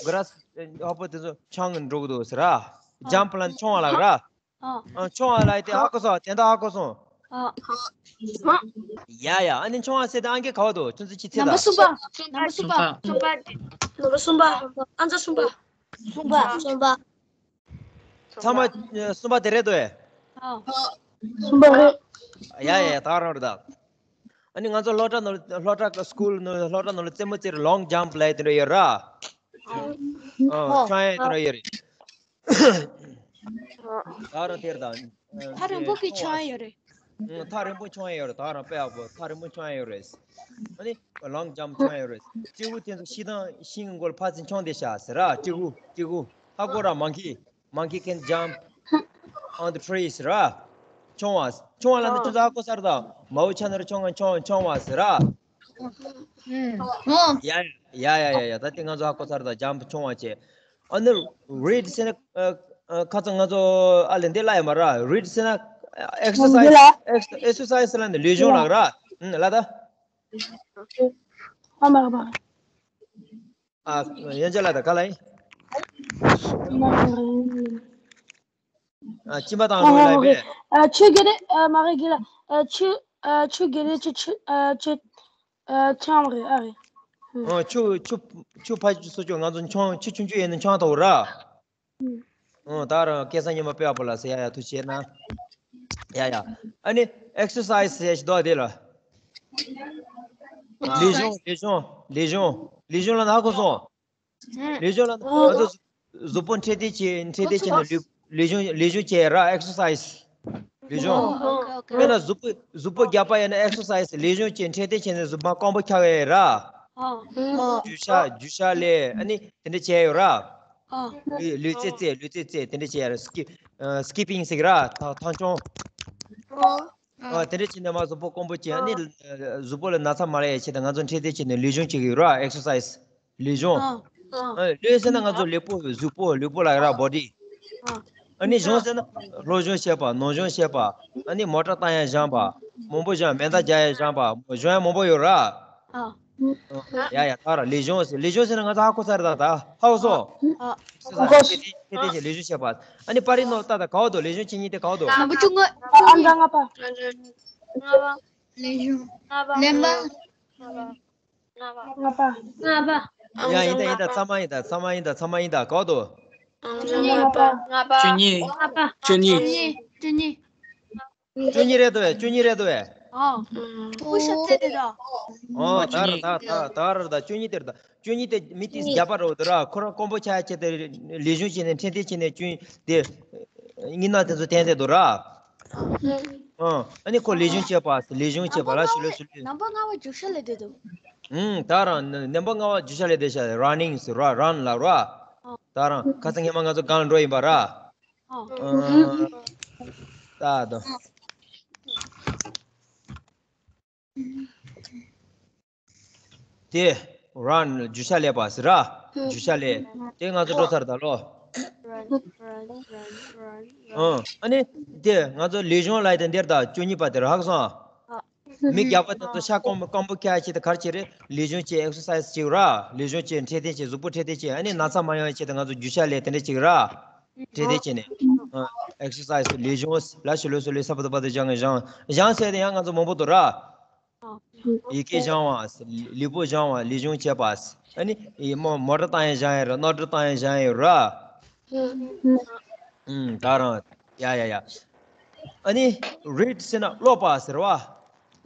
གྷ་རཱས་ཧོ་པར་དེ་ཚོ་མཆོང་གི་འགྲོ་གི་འདུག་ཟེར་ར། ཇམ་ལབ་ན་མཆོང་བ་ལབ་ར། ཨ། མཆོང་བ་ལབ་དེ་ཧ་གོ་སོང་། དེ་འདྲ་ཧ་གོ་སོང་། ཨ། ཡ་ཡ། ཨ་ནི་མཆོང་བ་ཟེར་དེ་ཨང་ཀི་ག་བ་འདུག་ཁྱོད་ཚོ་ཅི་ཚེ་ད། རྣམ་པ་གསུམ་པ། རྣམ་པ་གསུམ་པ། གསུམ་པ། རྣམ་པ་གསུམ་པ། ཨང་རྩ་གསུམ་པ། གསུམ་པ། གསུམ་པ། ཚང་མ་གསུམ་པ་དེ་རེད་འདུག་ཨེ། ཨ། གསུམ་པ་རེད། ཡ་ཡ་ཡ། ད་རང་རེད་ད། ཨ་ནི་ང་ཚོ་སློབ་གྲྭ་ནང་སློབ་གྲྭ་སྐུལ་ནང་སློབ་གྲྭ་ནང་ལ་རྩེད་མོ་རྩེ་རེད། ལོང་ཇམ་ལབ་དེ་འདྲ་ཡོད་ར། ཨ། མཆོང་ཡ་དེ་འདྲ་ཡོད་རེད། ད་རང་དེར་དང་། ཐག་རིང་པོ་གི་མཆོང་ཡ་ཡོད་རེད། ཐག་རིང་པོ་མཆོང་ཡ་ཡོད་རེད། ད་རང་དཔེ་ཡག་པོ་ཐག་རིང་པོ་མཆོང་ཡ་ཡོད་རེད། ཨ་ནི་ལོང་ཇམ་མཆོང་ཡ་ཡོད་རེད། སྤྲེའུ་དེ་ཚོ་ཤིང་དང་ཤིང་གི་མགོ་ལ་ཕར་ཚུར་མཆོང་བསྡད་ཤག་ཟེར་ར། སྤྲེའུ། སྤྲེའུ་ཧ་གོ་ར། མང་ཁི། Monkey can jump on the trees ར། མཆོང་བ། མཆོང་བ་ལབ་ན་ཁྱོད་ཚོ་ཧ་གོ་ཚར་དང་། མའོ་ཆ་ན་རོ་མཆོང་བ། མཆོང་མཆོང་བ་ཟེར་ར། ཡ་ཡ་ཡ་ཡ་ཡ། ད་དེ་ང་ཚོ་ཧ་གོ་ཚར་དང་། jump མཆོང་བ་བྱས། ཨ་ནི་read ཟེར་ན། ཨ་ཨ་ཁ་ཚང་ང་ཚོ་ཨ་ལེ་འདི་ལ་ཡ་མ་ར། read ཟེར་ན་exercise། འདི་ལ། exercise ལབ་ན་ལས་གཞུང་ལབ་ར། ཨུམ་ལ་ད། ཨ་མ་ར་མ། ཨ་ཡན་ཆད་ལ་ད་ག་ལ་ཡིན། ཨ་སྤྱི་པ་དང་རོགས་ལ་ཡིན་པས། ཨ་ཆུ་གི་རེད། ཨ་མ་རེད་གི་ལ། ཨ་ཆུ། ཨ་ཆུ་གི་རེད། ཆུ་ཆུ། ཨ་ཆུ། ཨ་ཆང་རེད། ཨ་རེད། ཨ་ཆུ་ཆུ་ཆུ་ཕ་ཆུ་སོ་ཆུ། ང་ཚོ་ཆང་ཆུ་ཆུང་ཆུང་ཡིན་ན་ཆང་ཐོག་ར། ཨ་ད་རང་སྐལ་བཟང་ཉི་མ་དཔེ་ཡག་པོ་ལ་ཟེར། ཡ་ཡ་ཐུགས་རྗེ་ཆེ་གནང་། ཡ་ཡ། ཨ་ནི་exercise ཟེར་ཞིག་འདུག་དེ་ལ། ལས་གཞུང་ལས་གཞུང་ལས་གཞུང་ལས་གཞུང་ལ་ན་ཧ་གོ་སོང་། ལས་གཞུང་ལ་ང་ཚོ་གཟུགས་པོ་འཕྲོད་བསྟེན་བྱེད། འཕྲོད་བསྟེན་བྱེད་ནས་ལས་ལས་གཞུང་ལས་གཞུང་བྱས་ར། exercise ལས་གཞུང་། དཔེར་ན་གཟུགས་པོ་གཟུགས་པོ་རྒྱགས་པ་ཡིན་ན་exercise ལས་གཞུང་བྱས། འཕྲོད་བསྟེན་བྱས་ནས་གཟུགས་པོ་སྐམ་པོ་འཁྱགས་ཡས་ར། རྒྱུ་ཤ་རྒྱུ་ཤ་ལས་ཨ་ནི་དེ་འདྲ་བྱས་ཡོད་ར། ལུས་ལུས་རྩལ་རྩེད། ལུས་རྩལ་རྩེད། དེ་འདྲ་བྱས་ཡོད་ར། skip skipping ཟེར་གི་ར། ཐང་ཐང་ཆུང་། ཨ་དེ་འདྲ་བྱས་ནས་མ་གཟུགས་པོ་སྐམ་པོ་བྱས། ཨ་ནི་གཟུགས་པོ་ལ་ན་ཚ་མ་ལངས་ཡས་ཆེད་དུ་ང་ཚོ་འཕྲོད་བསྟེན་བྱས་ནས་ལུས་སྦྱོང་བྱེད་ཀྱི་ཡོད་ར། exercise ལུས་སྦྱོང་། ཨ་ལུས་ཟེར་ན་ང་ཚོ་ལུས་པོ། གཟུགས་པོ། ལུས་པོ་ལ་ར། body ཨ་ནི་གཞུང་ཟེར་ན་སློབ་སྦྱོང་བྱེད་པ། ནོར་སྦྱོང་བྱེད་པ། ཨ་ནི་མོ་ཊ་བཏང་ཡས་སྦྱངས་པ། མང་པོ་སྦྱངས། མེ་མདའ་རྒྱག་ཡས་སྦྱངས་པ། སྦྱོང་ཡས་མང་པོ་ཡོད་ར། ཡ་ཡ་ད་ར་ལས་གཞུང་ཟེར། ལས་གཞུང་ཟེར་ན་ང་ཚོ་ཧ་གོ་ཚར་ད། ད་ཧ་གོ་སོང་། ཨ་ཧ་གོ་སོང་། ལས་གཞུང་བྱེད་པ། ཨ་ནི་པར་རིས་ནང་ལྟ་ད། ག་བ་འདུག་ལས་གཞུང་བྱེད་མཁན་དེ་ག་བ་འདུག་ལམ་བུ་བཅུ་གཉིས། ཨ་མདའ་ལྔ་པ། ལས་གཞུང་ལེན་པ། ལྔ་པ། ལྔ་པ། ཡ་ཡིན་ད་ཡིན་ད། ཚང་མ་ཡིན་ད། ཚང་མ་ཡིན་ད། ཚང་མ་ཡིན་ད། ག་བ་འདུག་ལྔ་པ། ལྔ་པ། བཅུ་གཉིས། ལྔ་པ། བཅུ་གཉིས། བཅུ་གཉིས། བཅུ་གཉིས་རེད་འདུག་བས། བཅུ་གཉིས་རེད་འདུག་བས། ཨོ། ཨོ་ད་ར་ད་ད་ད་ར་ད། བཅུ་གཉིས་དེ་ར་ད། བཅུ་གཉིས་དེ་མི་དེ་རྒྱ་པ་རེད་འདུག་ར། ཁོ་རང་སྐམ་པོ་ཆགས་ཡས་ཆེད་དུ་ལས་གཞུང་བྱས་ནས། འཕྲོད་བསྟེན་བྱས་ནས། བཅུ་གཉིས་དེ་སྙིང་ནད་དེ་ཚོ་འཐེན་བསྡད་འདུག་ར། ཨ་ཨ་ནི་ཁོ་ལས་གཞུང་བྱས་པ། ལས་གཞུང་བྱས་པ་ལ་ཞུ་ལོ་ཞུ་ལོ། ནམ་པ་ལྔ་པ་རྒྱུག་ཤར་ལས་བསྡད་འདུག་ཨུམ་ད་རང་ནམ་པ་ལྔ་པ་རྒྱུག་ཤར་ལས་བསྡད་ཤག running ཟེར་ར། run ལབ་ར། ད་རང་ཁ་སང་ཉི་མ་ང་ཚོ་སྒང་ལ་འགྲོ་ཡིན་པ་ར། ཨ་ད་དོ། དེ་run རྒྱུག་ཤར་ལས་པ་ཟེར་ར། རྒྱུག་ཤར་ལས། དེ་ང་ཚོ་འགྲོ་ཚར་ད་ལོ། ཨ་ཨ་ནི་དེ་ང་ཚོ་ལས་གཞུང་ལ་དེ་འདིར་ད་བཅུ་གཉིས་པ་དེ་ར། ཧ་གོ་སོང་། མི་རྒྱགས་པ་དེ་ཚོ་ཤ་སྐམ་སྐམ་པོ་ཁྱག་ཆེད་དུ་ག་རེ་བྱེད་རེད། ལས་གཞུང་བྱེད། exercise བྱེད་ར། ལས་གཞུང་བྱེད། འཕྲོད་བསྟེན་བྱེད། གཟུགས་པོ་འཕྲོད་བསྟེན་བྱེད། ཨ་ནི་ན་ཚ་མ་ཡོང་བའི་ཆེད་དུ་ང་ཚོ་རྒྱུག་ཤར་ལས་དེ་འདྲ་བྱེད་ར། འཕྲོད་བསྟེན་བྱེད་ནས། ཨ་exercise ལས་གཞུང་ལ་ཞུ་ལོ་ཞུ་ལོ། ས་བ་དུ་བ་དུ་སྦྱང་གི། སྦྱང་སྦྱང་ཟེར་དེ་ཡང་ང་ཚོ་མང་པོ་འདུག་ར། ཡི་གེ་སྦྱང་བ། ལུས་པོ་སྦྱང་བ། ལུས་སྦྱོང་བྱེད་པ། ཨ་ནི་མོ་མོ་ཊ་བཏང་ཡས་སྦྱང་ཡས་ར། རྣོ་གྲུ་བཏང་ཡས་སྦྱང་ཡས་ར། ཨུམ་ད་རང་། ཡ་ཡ་ཡ། ཨ་ནི་read ཟེར་ན་ཀློག་པ་ཟེར་བ།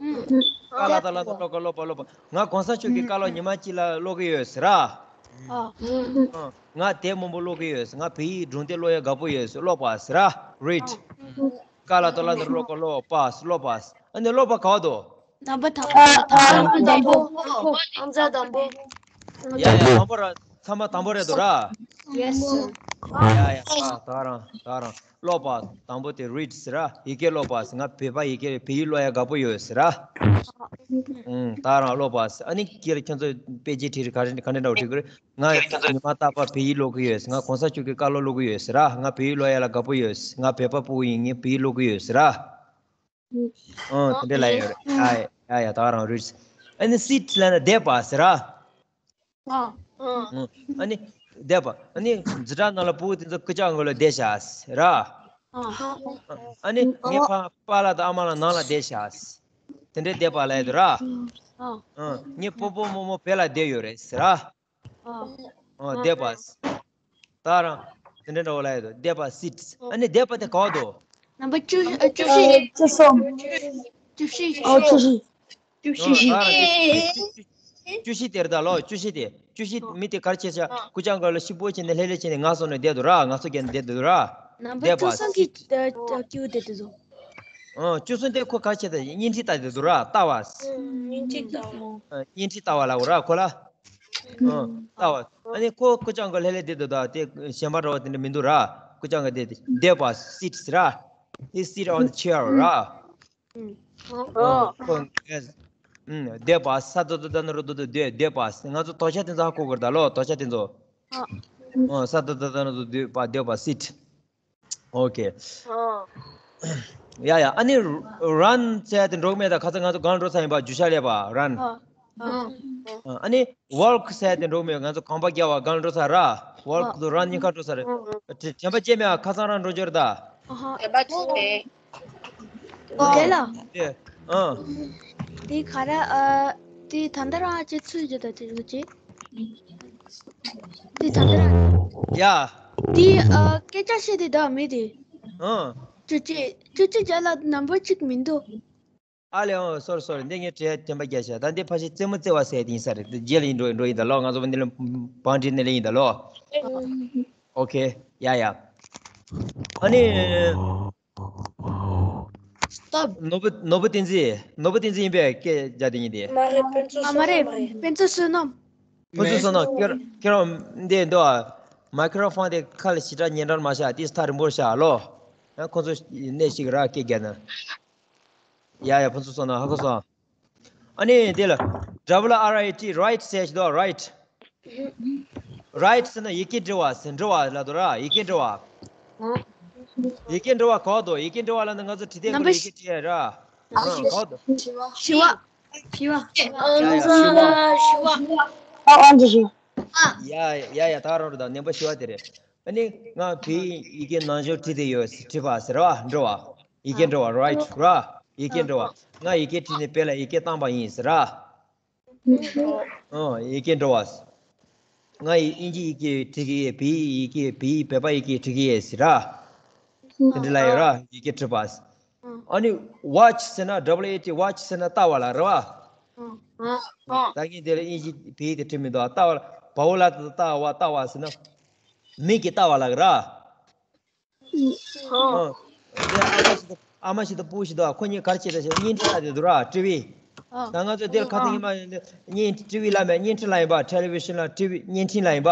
ཀ་ལ་ཏ་ལ་ཏ་ཀློ་ཀ་ཀློག་པ། ཀློག་པ། ང་གོང་ས་མཆོག་གི་བཀའ་སློབ་ཉི་མ་གཅིག་ལ་ཀློག་གི་ཡོད་ཟེར་ར། ཨ་ང་དེབ་མང་པོ་ཀློག་གི་ཡོད་ཟེར། ང་བོད་ཡིག་སྒྲུང་དེབ་ཀློག་ཡ་དགའ་པོ་ཡོད་ཟེར། ཀློག་པ་ཟེར་ར། read། ཀ་ལ་ཏ་ལ་ཏ་ཀློ་ཀ་ཀློག་པ་ཟེར། ཀློག་པ་ཟེར། ཨ་ནི་ཀློག་པ་ག་བ་འདུག་ནམ་པ་དང་པོ། དང་པོ། ཨང་རྩ་དང་པོ། ཡ་ཡ། དང་པོ་ར། ཚང་མ་དང་པོ་རེད་འདུག་ར། Yes sir། ཡ་ཡ། ད་ད་རང་ད་རང་ཀློག་པ་དང་པོ་དེ་read ཟེར་ར། ཡི་གེ་ཀློག་པ་ཟེར། ང་བོད་པ་ཡི་གེ་བོད་ཡིག་ཀློག་ཡ་དགའ་པོ་ཡོད་ཟེར་ར། ཨུམ་ད་རང་ཀློག་པ་ཟེར། ཨ་ནི་ཁྱེད་རང་ཁྱོད་ཚོ་དཔེ་ཆ་བྲིས་རེད། ག་རེ་ག་འདྲ་འདྲ་བོ་བྲིས་གི་རེད། ང་ཉི་མ་རྟག་པར་བོད་ཡིག་ཀློག་གི་ཡོད་ཟེར། ང་གོང་ས་མཆོག་གི་བཀའ་སློབ་ཀློག་གི་ཡོད་ཟེར་ར། ང་བོད་ཡིག་ཀློག་ཡ་ལ་དགའ་པོ་ཡོད་ཟེར། ང་བོད་པ་ཕྲུ་གུ་ཡིན། ངས་བོད་ཡིག་ཀློག་གི་ཡོད་ཟེར་ར། ཨང་། དེ་འདྲ་ལབ་ཡོད་རེད། ཡ་ཡ་ཡ། ད་རང་read། ཨ་ནི་sit ལབ་ན་བསྡད་པ་ཟེར་ར། ཨང་། ཨ་ནི་བསྡད་པ། ཨ་ནི་འཛིན་གྲྭ་ནང་ལ་ཕྲུ་གུ་དེ་ཚོ་སྐུ་ཅག་མགོ་ལ་བསྡད་ཤག་ཟེར་ར། ཨ་ནི་ངའི་ཕ་པཱ་ལགས་དང་ཨ་མ་ལགས་ནང་ལ་བསྡད་ཤག་ཟེར། དེ་འདྲ་བསྡད་པ་ལབ་ཡོད་ར། ཨང་། ངའི་སྤོ་བོ་རྨོ་མོ་བོད་ལ་བསྡད་ཡོད་རེད་ཟེར་ར། ཨ། ཨ། བསྡད་པ། ད་རང་དེ་འདྲ་འདྲ་བོ་ལབ་ཡོད་དོ། བསྡད་པ། sit། ཨ་ནི་བསྡད་པ་དེ་ག་བ་འདུག་ནམ་པ་བཅུ་ཨ་བཅུ་བཞི། བཅུ་གསུམ། བཅུ་བཞི། ཨོ་བཅུ་བཞི། བཅུ་བཞི། ཨ། ད་རང་བཅུ་བཞི་དེ་རེད་ད་ལོ། བཅུ་བཞི་དེ། བཅུ་བཞི་མི་དེ་ག་རེ་བྱས་ཤག་སྐུ་ཅག་མགོ་ལ་ཤི་བོ་བྱས་ནས་ལྷེ་ལྷེ་བྱས་ནས་ངལ་གསོ་ནས་བསྡད་འདུག་ར། ངལ་གསོ་བརྒྱབ་ནས་བསྡད་འདུག་ར། ནམ་པ་བསྡད་པ། བཅུ་གསུམ་གྱི་ཨ་སྐྱིད་པོ་བསྡད་འདུག་ཨ། བཅུ་གསུམ་དེ་ཁོ་ག་རེ་བྱས་ད། བརྙན་འཕྲིན་ལྟ་བསྡད་འདུག་ར། ལྟ་བ། བརྙན་འཕྲིན་ལྟ་བ། ཨ། བརྙན་འཕྲིན་ལྟ་བ་ལབ་དགོས་ར་ཁོ་ལ། ཨ། ལྟ་བ། ཨ་ནི་ཁོ་སྐུ་ཅག་མགོ་ལྷེ་ལྷེ་བསྡད་འདུག་ད་དེ་གཞན་པ་འདྲ་བ་དེ་འདྲ་མི་འདུག་ར། སྐུ་ཅག་མགོ་བསྡད་དེ། བསྡད་པ། sit ཟེར་ར། He sit on the chair, ར། ཨོ། ཁོ་ཨ། ཨུམ། སྡོད་པ། ས་ད་བཏགས་སྡ་ན་རོ་ད་སྡོད། སྡོད་པ། ང་ཚོ་དོ་ཆ་དེ་ཚོ་ཧ་གོ་དགོས་རེད་ད་ལོ། དོ་ཆ་དེ་ཚོ། ཨ། ཨོ། ས་ད་བཏགས་སྡ་ན་རོ་ད་སྡོད་པ། སྡོད་པ། སིཊ། ཨོ་ཁེ། ཨ། ཡ་ཡ། ཨ་ནི་རན་ཟེར་ཡ་དེ་འགྲོ་གི་མེད་ད། ཁ་སང་ང་ཚོ་སྒང་འགྲོ་ས་ཡིན་པ། རྒྱུ་ཆ་སླེབས་པ། རན། ཨ། ཨ། ཨ་ནི་ཝོག་ཟེར་ཡ་དེ་འགྲོ་གི་མེད། ང་ཚོ་གོམ་པ་རྒྱག་པ། སྒང་འགྲོ་ས་ར། ཝོག་དང་རན་གཉིས་ཀ་འགྲོ་ས་རེད། དྲན་པ་བརྗེད་མེད་ཨ། ཁ་སང་རང་འགྲོ་འབྱོར་ད། ཨ་ཧ། དྲན་པ་བརྗེད་མེད། ཨོ་དེ་ལ། དེ། ཨ། དེ་ག་ར། ཨ། དེ་ད་ལྟ་རང་ཅིག་ཚུད་རྒྱུ་ད་དེ་རུ་ཅིག་དེ་ད་ལྟ་རང་། ཡ། དེ། ཨ། སྐད་ཆ་བཤད་དེ་ད་མི་དེ། ཨ། བཅུ་གཅིག་བཅུ་གཅིག་བརྒྱ་ལ་ནམ་བར་གཅིག་མི་འདུག་ཨ་ལེ། ཨོ། སོ་རི་སོ་རི། འདི་ངས་དྲན་དྲན་པ་བརྒྱབ་ཤག་ད་འདི་ཕལ་ཆེར་རྩེད་མོ་རྩེ་བ་ཟེར་དེ་ཡིན་ས་རེད། འདི་རྗེས་ལ་ཡིན་འགྲོ་ཡིན་འགྲོ་ཡིན་ད་ལོ། ང་ཚོ་འདི་ལ་བང་སྒྲིག་ནས་ལེན་ཡིན་ད་ལོ། ཨོ་ཁེ། ཡ་ཡ། ཨ་ནི། སྟོབས། ནོར་བུ། ནོར་བུ་བསྟན་འཛིན། ནོར་བུ་བསྟན་འཛིན་ཡིན་པས་སྐད་རྒྱག་དེ་ཡིན་ཏེ། མ་རེད། ཕུན་ཚོགས། ཨ། མ་རེད། བསོད་ནམས། ཕུན་ཚོགས་བསོད་ནམས། ཕུན་ཚོགས་བསོད་ནམས། ཁྱེད་ཁྱེད་རང་འདི་འདུག་ཨ། མའི་ཁྲོ་ཕོན་དེ་ཁ་ལ་ཞེ་དྲག་ཉན་འདྲ་མ་བྱ། དེ་ཐག་རིང་པོར་བཞག་ལོ། ཡང་ཁོ་ཚོ་གནས་ཤིག་ར་སྐད་རྒྱག་ན། ཡ་ཡ། ཕུན་ཚོགས་བསོད་ནམས། ཧ་གོ་སོང་། ཨ་ནི་དེ་ལ་W R I T། རའིཊ་ཟེར་ཞིག་འདུག་རའིཊ། རའིཊ་ཟེར་ན་ཡི་གེ་འབྲི་བ་ཟེར། འབྲི་བ་ལ་འདུག་ར། ཡི་གེ་འབྲི་བ། ཡི་གེ་འབྲི་བ་གོ་འདུག་ཡི་གེ་འབྲི་བ་ལ་ནི་ང་ཚོ་བྲིས་དེ་ནམ་པར་ཡི་གེ་བྲིས་ཡ་ར། ཨ། གོ་འདུག་ཞི་བ། ཞི་བ། ཞི་བ། ཡ་ཡ། ཞི་བ། ཨ། ཨ་འདི་ཞི་བ། ཡ་ཡ་ཡ། ད་རང་རེད་ད། ནང་པ་ཞི་བ་དེ་རེད། ཨ་ནི་ང་བོད་ཡིག་ཡི་གེ་ནང་ཞོར་བྲིས་དེ་ཡོད། བྲིས་པ་ཟེར་བ། འབྲི་བ། ཡི་གེ་འབྲི་བ། རའིཊ་ར། ཡི་གེ་འབྲི་བ། ང་ཡི་གེ་བྲིས་ནས་བོད་ལ་ཡི་གེ་བཏང་པ་ཡིན་ཟེར་ར། ཨོ། ཡི་གེ་འབྲི་བ། ང་ཡི་དབྱིན་ཇི་ཡི་གེ་བྲིས་ཀྱི་ཡོད། བོད་ཡིག་ཡི་གེ། བོད་ཡིག་བོད་པ་ཡི་གེ་བྲིས་ཀྱི་ཡོད་ཟེར་ར། དེ་འདྲ་ལ་ཡོད་ར། ཡི་གེ་བྲིས་པ། ཨ་ནི་ཝ་ཆི་ཟེར་ན། W A T། ཝ་ཆི་ཟེར་ན་ལྟ་བ་ལ་རེད་བ། ད་གིན་དེ་ལ་དབྱིན་ཇི་བོད་ཡིག་དེ་བྲིས་མི་འདུག་ལྟ་བ་ལ། བའོ་ལ་ད་ལྟ་བ། ལྟ་བ་ཟེར་ན་མིག་གིས་ལྟ་བ་ལ་ར། ཨ། དེ་ཨ་མ་ཞིག་དང་ཨ་མ་ཞིག་དང་ཕྲུ་གུ་ཞིག་འདུག་ཁོ་གཉིས་ག་རེ་བྱེད་ད་ཞེ་ན། བརྙན་འཕྲིན་ལྟ་དེ་འདུག་ར། ཊི་ཝི། ད་ང་ཚོ་དེར་ཁ་སང་ཉི་མ་བརྙན་ཊི་ཝི་ལ་མེད། བརྙན་འཕྲིན་ལ་ཡིན་པ། ཊེ་ལི་ཝི་ཤན་ལ། ཊི་ཝི། བརྙན་འཕྲིན་ལ་ཡིན་པ།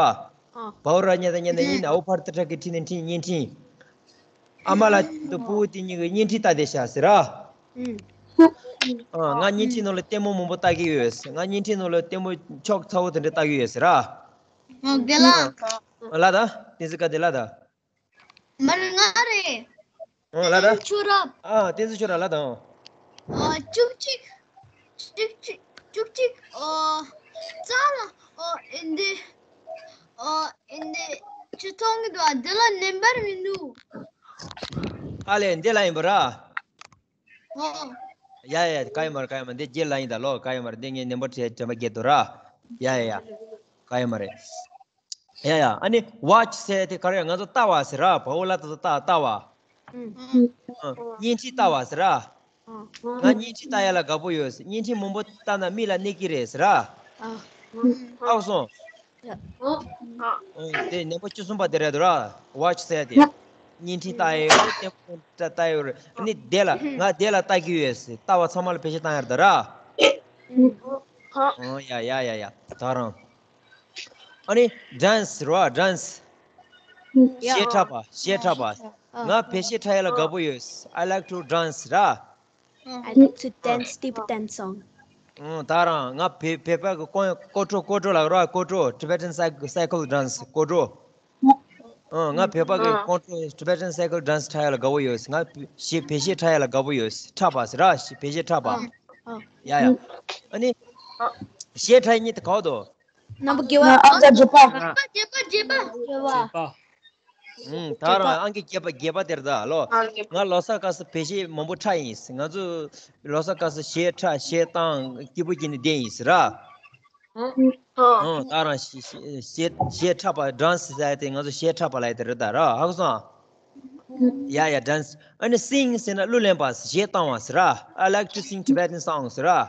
བའོ་ར་ཉན་ད་ཉན་ད་ཡིན་ན། ཨོ་ཕར་ཏི་ཁྲག་གི་ཁྲི་ནས་ཁྲི། བརྙན་འཕྲིན། ཨ་མ་ལ་དང་ཕྲུ་གུ་དེ་གཉིས་ཀྱིས་བརྙན་འཕྲིན་ལྟ་དེ་ཤག་ཟེར་ར། ཨ། ང་བརྙན་འཕྲིན་ནང་ལ་ལྟད་མོ་མང་པོ་ལྟ་གི་ཡོད། ང་བརྙན་འཕྲིན་ནང་ལ་ལྟད་མོ་ཁྱོག་ཚ་བོ་དེ་འདྲ་ལྟ་གི་ཡོད་ཟེར་ར། ཨ། དེ་ལ། ལ་ད། བསྟན་འཛིན་དཀར་བདེ་ལ་ད། མར་ང་རེད། ཨོ་ལ་ད། ཆུ་རབ། ཨ། བསྟན་འཛིན་ཆུ་རབ་ལ་ད། ཨོ། བཅུ་གཅིག་བཅུ་གཅིག་བཅུ་གཅིག་ཨོ། རྩ་ལ། ཨོ། ཨིན་དེ། ཨོ། ཨིན་དེ་ཆུ་མཐོང་གི་འདུག་འདི་ལ་ནམ་བར་མི་འདུག་ཨ་ལེ། འདི་ལ་ཡིན་པ་ར། ཨོ། ཡ་ཡ་ཡ། ག་ཡོད་མ་རེད། ག་ཡོད་མ་རེད། འདི་རྗེས་ལ་ཡིན་ད་ལོ། ག་ཡོད་མ་རེད། འདི་ངས་ནམ་བར་བྲིས། དྲན་པ་བརྒྱད་འདུག་ར། ཡ་ཡ་ཡ། ག་ཡོད་མ་རེད། ཡ་ཡ། ཨ་ནི་ཝ་ཆི་ཟེར་དེ་ག་རེ། ང་ཚོ་ལྟ་བ་ཟེར་ར། བའོ་ལ་ད་ལྟ་བ། ལྟ་བ། ཨ། བརྙན་འཕྲིན་ལྟ་བ་ཟེར་ར། ང་བརྙན་འཕྲིན་ལྟ་ཡ་ལ་དགའ་པོ་ཡོད། བརྙན་འཕྲིན་མང་པོ་ལྟ་ན་མིག་ལ་གནོད་ཀྱི་རེད་ཟེར་ར། ཨ། ཨ་སོང་། ཨ། དེ་ནམ་བར་བཅུ་གསུམ་པ་དེ་རེད་འདུག་ར། ཝ་ཆི་ཟེར་དེ། བརྙན་འཕྲིན་ལྟ་ཡ་ཡོད་རེད། ལྟད་མོ་ལྟ་ཡ་ཡོད་རེད། ཨ་ནི་དེ་ལ། ང་དེ་ལ་ལྟ་གི་ཡོད་ཟེར། ལྟ་བ་ཚང་མ་ལ་བེད་སྤྱོད་བཏང་ཡ་རེད་ད་ར། ཨོ་ཡ་ཡ་ཡ་ཡ། ད་རང་། ཨ་ནི་ཌན་སི་རེད་བ། ཌན་སི། གཞས་འཁྲབ་པ། གཞས་འཁྲབ་པ། ང་བོད་གཞས་འཁྲབ་ཡ་ལ་དགའ་པོ་ཡོད། I like to dance ར། I like to dance table dance song. ཨོ། ད་རང་ང་བོད་བོད་པ་གི་སྐོར་སྐོར་བྲོ། སྐོར་བྲོ་ལ་ར། སྐོར་བྲོ། Tibetan cycle cycle dance སྐོར་བྲོ། ཨོ། ང་བོད་པ་གི་སྐོར་བྲོ། Tibetan cycle dance འཁྲབ་ཡ་ལ་དགའ་པོ་ཡོད། ང་བོད་གཞས་བོད་གཞས་འཁྲབ་ཡ་ལ་དགའ་པོ་ཡོད། འཁྲབ་པ་ཟེར་ར། བོད་གཞས་འཁྲབ་པ། ཡ་ཡ། ཨ་ནི་གཞས་འཁྲབ་མཁན་དེ་ག་པར་འདུག་ནམ་བར་བརྒྱད་པ། ཨ་ཙི། བརྒྱད་པ། བརྒྱད་པ། བརྒྱད་པ། ཨུམ། ད་རང་ཨང་ཀི་བརྒྱད་པ། བརྒྱད་པ་དེར་ད་ལོ། ང་ལོ་གསར་སྐབས་སུ་བོད་གཞས་མང་པོ་འཁྲབ་ཡིན། ང་ཚོ་ལོ་གསར་སྐབས་སུ་གཞས་འཁྲབ། གཞས་བཏང་། སྐྱིད་པོ་བྱས་ནས་བསྡད་ཡིན་ཟེར་ར། ཨུམ། ད་རང་གཞས་གཞས་འཁྲབ་པ། ཌན་སི་ཟེར་དེ་ང་ཚོ་གཞས་འཁྲབ་པ་ལབ་ཡ་དེ་རེད་ད་ར། ཧ་གོ་སོང་ཨ། ཡ་ཡ། ཌན་སི། ཨ་ནི་སིང་ཟེར་ན་གླུ་ལེན་པ། གཞས་བཏང་བ་ཟེར་ར། I like to sing Tibetan songs ཟེར་ར།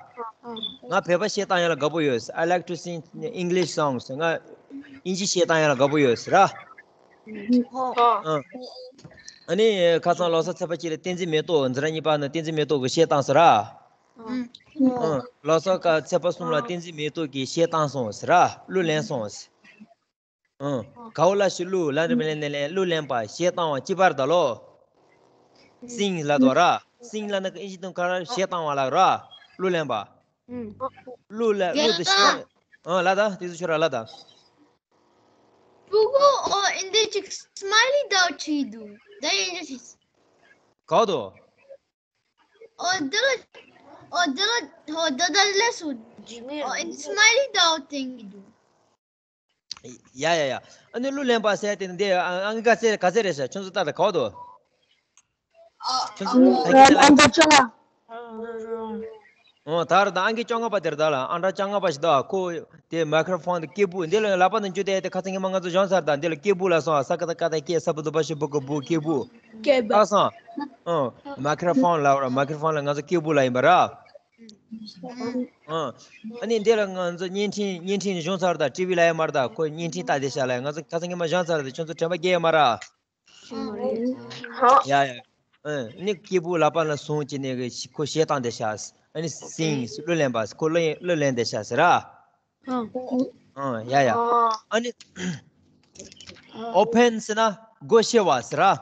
ང་བོད་པ་གཞས་བཏང་ཡ་ལ་དགའ་པོ་ཡོད། I like to sing English songs. ང་དབྱིན་ཇི་གཞས་བཏང་ཡ་ལ་དགའ་པོ་ཡོད་ཟེར་ར། ཨ་ནི་ཁ་སང་ལོ་གསར་ཚེས་པ་གཅིག་ལ་བསྟན་འཛིན་མེ་ཏོག་འཛིན་གྲྭ་གཉིས་པ་ནས་བསྟན་འཛིན་མེ་ཏོག་གིས་གཞས་བཏང་ཟེར་ར། ལོ་གསར་སྐབས་ཚེས་པ་གསུམ་ལ་བསྟན་འཛིན་མེ་ཏོག་གིས་གཞས་བཏང་སོང་ཟེར་ར། གླུ་ལེན་སོང་ཟེར། ཨང་། གའུ་ལ་ཤི་གླུ། ལ་རི་མི་ལེན་ནེ་ལེན། གླུ་ལེན་པ། གཞས་བཏང་བ་གཅིག་པ་རེད་ད་ལོ། སིང་ལབ་དོ་ར། སིང་ལབ་ན་ཨིན་ཇི་དང་ག་ར་གཞས་བཏང་བ་ལ་ར། གླུ་ལེན་པ། ཨུམ། གླུ་ལ་གླུ་དེ་ཤེས། ཨ་ལ་ད་དེ་ཚོ་ཁྱོད་ར་ལ་ད། ཕྲུ་གུ་ཨོ་ཨིན་དེ་ཅིག་སྨ་ལི་དོ་ཅི་འདུག་ད་ཨིན་དེ་ཅིག་ག་དོ། ཨོ་དེ་ལ་ཨོ་དེ་ལ་ཨོ་དེ་ད་ལས་སུ་ཇི་མེ་ཨོ་ཨིན་སྨ་ལི་དོ་ཏེང་གི་འདུག་ཡ་ཡ་ཡ། ཨ་ནི་གླུ་ལེན་པ་ཟེར་དེ་འདི་ཨ་ཨ་ག་ཚེ་ག་ཚེ་རེད་ཤག་ཁྱོད་ཚོ་ལྟ་ད་ག་དོ། ཁྱོད་ཚོ་ད་གིན་ཨ་འདྲ་ཅང་ཨ། ཨོ་ད་ར་ད་ཨང་ཀི་བཅོ་ལྔ་པ་དེར་ད་ལ་ཨ་འདྲ་བཅོ་ལྔ་པ་ཞིག་ད་ཁོ་དེ་མའི་ཁྲོ་ཕོན་དེ་སྐད་སྦུག་འདི་ལ་ལག་པ་ནང་འཇུ་དེ་དེ་ཁ་སང་ཉི་མ་ང་ཚོ་སྦྱོང་ཚར་ད་འདི་ལ་སྐད་སྦུག་ལ་སོང་ཨ་ས་ཀ་ད་ཀ་ད་སྐད་ས་བུ་དུ་བ་ཤི་བུ་གུ་བུ་སྐད་སྦུག་སྐད་སྦུག་ཨ་སང་། ཨོ་མའི་ཁྲོ་ཕོན་ལ་ར་མའི་ཁྲོ་ཕོན་ལ་ང་ཚོ་སྐད་སྦུག་ལ་ཡིན་པ་ར། ཨ་ནི་འདི་ལ་ང་ཚོ་བརྙན་འཕྲིན་བརྙན་འཕྲིན་བྱུང་ཚར་ད་ཊི་ཝི་ལ་ཡ་མར་ད་ཁོ་བརྙན་འཕྲིན་ལྟ་དེ་ཤ་ལ་ང་ཚོ་ཁ་སང་ཉི་མ་སྦྱོང་ཚར་ད་ཁྱོད་ཚོ་དྲན་པ་སྐྱེ་ཡ་མ་ར། ཡ་ཡ། ཨ་ནི་སྐད་སྦུག་ལག་པ་ལ་བཟུང་བྱས་ནས་ཁོ་གཞས་བཏང་དེ་ཤ། ཨ་ནི་སིང་གླུ་ལེན་པ་ཁོ་གླུ་གླུ་ལེན་དེ་ཤ་ཟེར་ར། ཨ་ཡ་ཡ། ཨ་ནི་ཨོ་ཕེན་ཟེར་ན་སྒོ་ཕྱེ་བ་ཟེར་ར།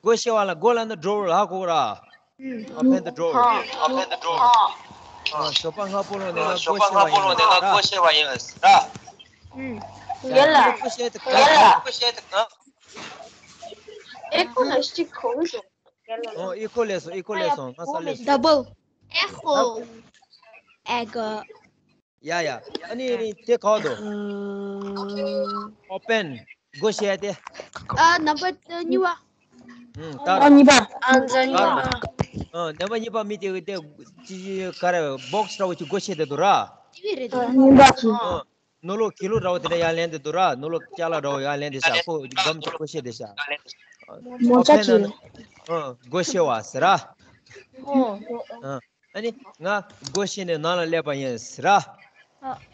སྒོ་ཕྱེ་བ་ལ་སྒོ་ལ་ནི་ཌོར་ལ་གོ་ར། Open the door. Open the door. ཨ་ཞོགས་པ་སྔ་པོ་ལོ་ནས་ང་སྒོ་ཕྱེ་བ་ཡིན་ཟེར་ར། ཡ་ལ། སྒོ་ཕྱེ་དེ་ག་སྒོ་ཕྱེ་དེ་ག་ཨེ་ཁོ་ན་ཤི་ཁོ་ཤོ། ཨོ་ཨི་ཁོ་ལས་སོང་ཨི་ཁོ་ལས་སོང་ང་ས་ལས་སོང་། Double. Echo. Echo. ཡ་ཡ། ཨ་ནི་དེ་ག་བ་འདུག Open. སྒོ་ཕྱེ་དེ། ཨ་ནམ་པར་གཉིས་པ། ད་ཨ་གཉིས་པ། ཨ་ཛ་གཉིས་པ། ཨ་ནམ་པར་གཉིས་པ་མི་དེ་དེ་ཅི་ག་རེ་བོག་སི་འདྲ་བོ་ཅིག་སྒོ་ཕྱེ་དེ་འདུག་ར། ཨ་གཉིས་པ་ཅིག་ནོར་ལུག་གི་ལུག་འདྲ་བོ་དེ་འདྲ་ཡར་ལེན་དེ་འདུག་ར། ནོར་ལུག་ཅ་ལག་འདྲ་བོ་ཡར་ལེན་དེ་ཤག་ཁོ་སྒམ་ཅིག་སྒོ་ཕྱེ་དེ་ཤག Open. ཨ་སྒོ་ཕྱེ་བ་ཟེར་ར། ཨ་ནི་ང་སྒོ་ཕྱེ་ནས་ནང་ལ་སླེབས་པ་ཡིན་ཟེར་ར།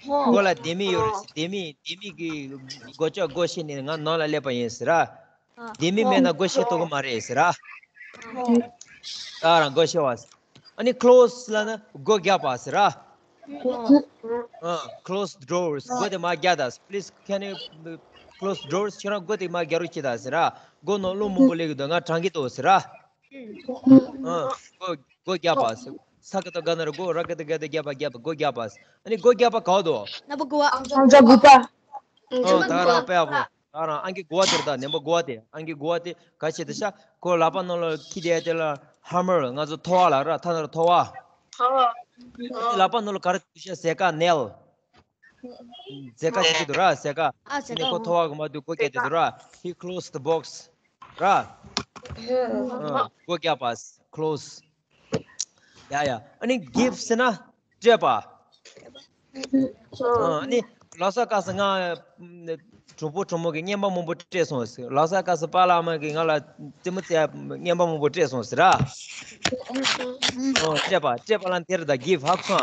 སྒོ་ལ་ལྡེ་མིག་ཡོད་རེད་ཟེར། ལྡེ་མིག་ལྡེ་མིག་གི་སྒོ་ལྕགས་སྒོ་ཕྱེ་ནས་ང་ནང་ལ་སླེབས་པ་ཡིན་ཟེར་ར། ལྡེ་མིག་མེད་ན་སྒོ་ཕྱེ་ཐུབ་ཀྱི་མ་རེད་ཟེར་ར། ད་རང་སྒོ་ཕྱེ་བ་ཟེར། ཨ་ནི་ཁི་ལོ་སི་ལབ་ན་སྒོ་རྒྱག་པ་ཟེར་ར། ཨ། Close the doors. སྒོ་དེ་མར་རྒྱག་དང་། Please, can you close the doors? ཁྱེད་རང་སྒོ་དེ་མར་རྒྱག་རོགས་བྱེད་དང་ཟེར་ར། སྒོ་ནང་རླུང་མང་པོ་སླེབས་ཀྱི་འདུག་ང་གྲང་གི་འདུག་ཟེར་ར། ཨ། སྒོ་སྒོ་རྒྱག་པ་ཟེར། ས་ཀ་ཏ་ག་ན་ར་སྒོ་ར་ཀ་ཏ་ག་ཏ་རྒྱག་པ་རྒྱག་པ་སྒོ་རྒྱག་པ་ཟེར། ཨ་ནི་སྒོ་རྒྱག་པ་ག་བ་འདུག་ནམ་པར་དགུ་པ། ཨང་ཆ་དགུ་པ། ཨ་ད་རང་དཔེ་ཡག་པོ། ད་རང་ཨང་ཀི་དགུ་པ་དེ་རེད། ད་ནམ་པར་དགུ་པ་དེ། ཨང་ཀི་དགུ་པ་དེ་ག་བྱེད་དེ་ཤག་ཁོ་ལག་པ་ནང་ལ་འཁྱེར་བསྡད་དེ་ལ་ཧ་མར། ང་ཚོ་ཐོ་བ་ལ་ར། ཐ་ན་ར་ཐོ་བ། ཨ་ནི་ལག་པ་ནང་ལ་ག་རེ་འདུག་ཤག་ཟེ་ཀ་ནེལ། ཟེ་ཀ་ཅིག་འདུག་ར་ཟེ་ཀ། ཨ་ཟེ་ཨ་ནི་ཀ་ཁོ་ཐོ་བ་གི་མར་འདུག་སྒོ་རྒྱག་དེ་འདུག་ར། He closed the box. ར། ཨ་སྒོ་རྒྱག་པ། Close. ཡ་ཡ། ཨ་ནི་give ཟེར་ན་སྤྲད་པ། ཨ་ནི་ལོ་གསར་སྐབས་སུ་ང་གྲོགས་པོ་གྲོགས་མོ་གིས་རྔན་པ་མང་པོ་སྤྲད་སོང་ཟེར། ལོ་གསར་སྐབས་སུ་པཱ་ལགས་མ་གིས་ང་ལ་རྩེད་མོ་རྩེ་ཡ་རྔན་པ་མང་པོ་སྤྲད་སོང་ཟེར་ར། ཨོ་སྤྲད་པ། སྤྲད་པ་ལ་འདིར་ད་give ཧ་གོ་སོང་ཨ།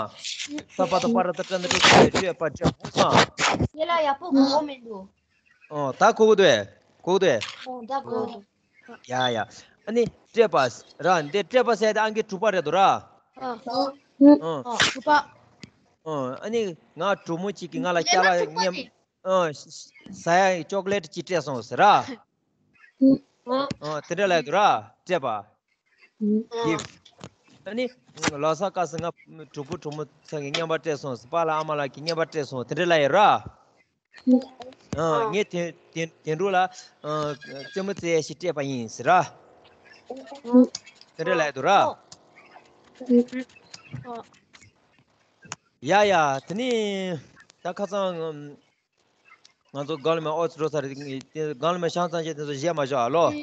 ས་པ་ད་པ་ར་ད་ཏྲ་ན་ཏྲ་ཏྲ་སྤྲད་པ་སྤྲད་ཧ་གོ་སོང་ཨ། ཡ་ལ་ཡག་པོ་གོ་གི་མི་འདུག་ཨོ་ད་གོ་གི་འདུག་གོ་གི་འདུག་ཨོ་ད་གོ་གི་འདུག་ཡ་ཡ། ཨ་ནི་སྤྲད་པ་ར། འདི་སྤྲད་པ་ཟེར་ཏེ་ཨང་ཀི་དྲུག་པ་རེད་འདུག་ར། ཨ། ཨ། དྲུག་པ། ཨ། ཨ་ནི་ང་གྲོགས་མོ་གཅིག་གིས་ང་ལ་ཅ་ལག་རྔན། ཨ། ཟ་ཡ་ཅོག་ལེ་ཊི་གཅིག་སྤྲད་སོང་ཟེར་ར། ཨ། དེ་འདྲ་ལབ་འདུག་ར། སྤྲད་པ། give. ཨ་ནི་ལོ་གསར་སྐབས་སུ་ང་གྲོགས་པོ་གྲོགས་མོ་ཚང་གིས་རྔན་པ་སྤྲད་སོང་ཟེར། པཱ་ལགས་ཨ་མ་ལགས་ཀྱིས་རྔན་པ་སྤྲད་སོང་དེ་འདྲ་ལབ་ཡོད་ར། ཨ། ངས་དེ་དེ་དེ་འདྲ་ལ་ཨ་རྩེད་མོ་རྩེ་ཡ་ཞིག་སྤྲད་པ་ཡིན་ཟེར་ར། དེ་འདྲ་ལབ་འདུག་ར། ཡ་ཡ། དེ་ནི་ད་ཁ་སང་ང་ཚོ་གང་ལ་མེད་ཨོ་ཙི་འགྲོ་ས་རེད། གང་ལ་མེད་ཤང་ཚང་ཅན་དེ་ཚོ་བཞེས་མ་བཞག་ཨ་ལོ།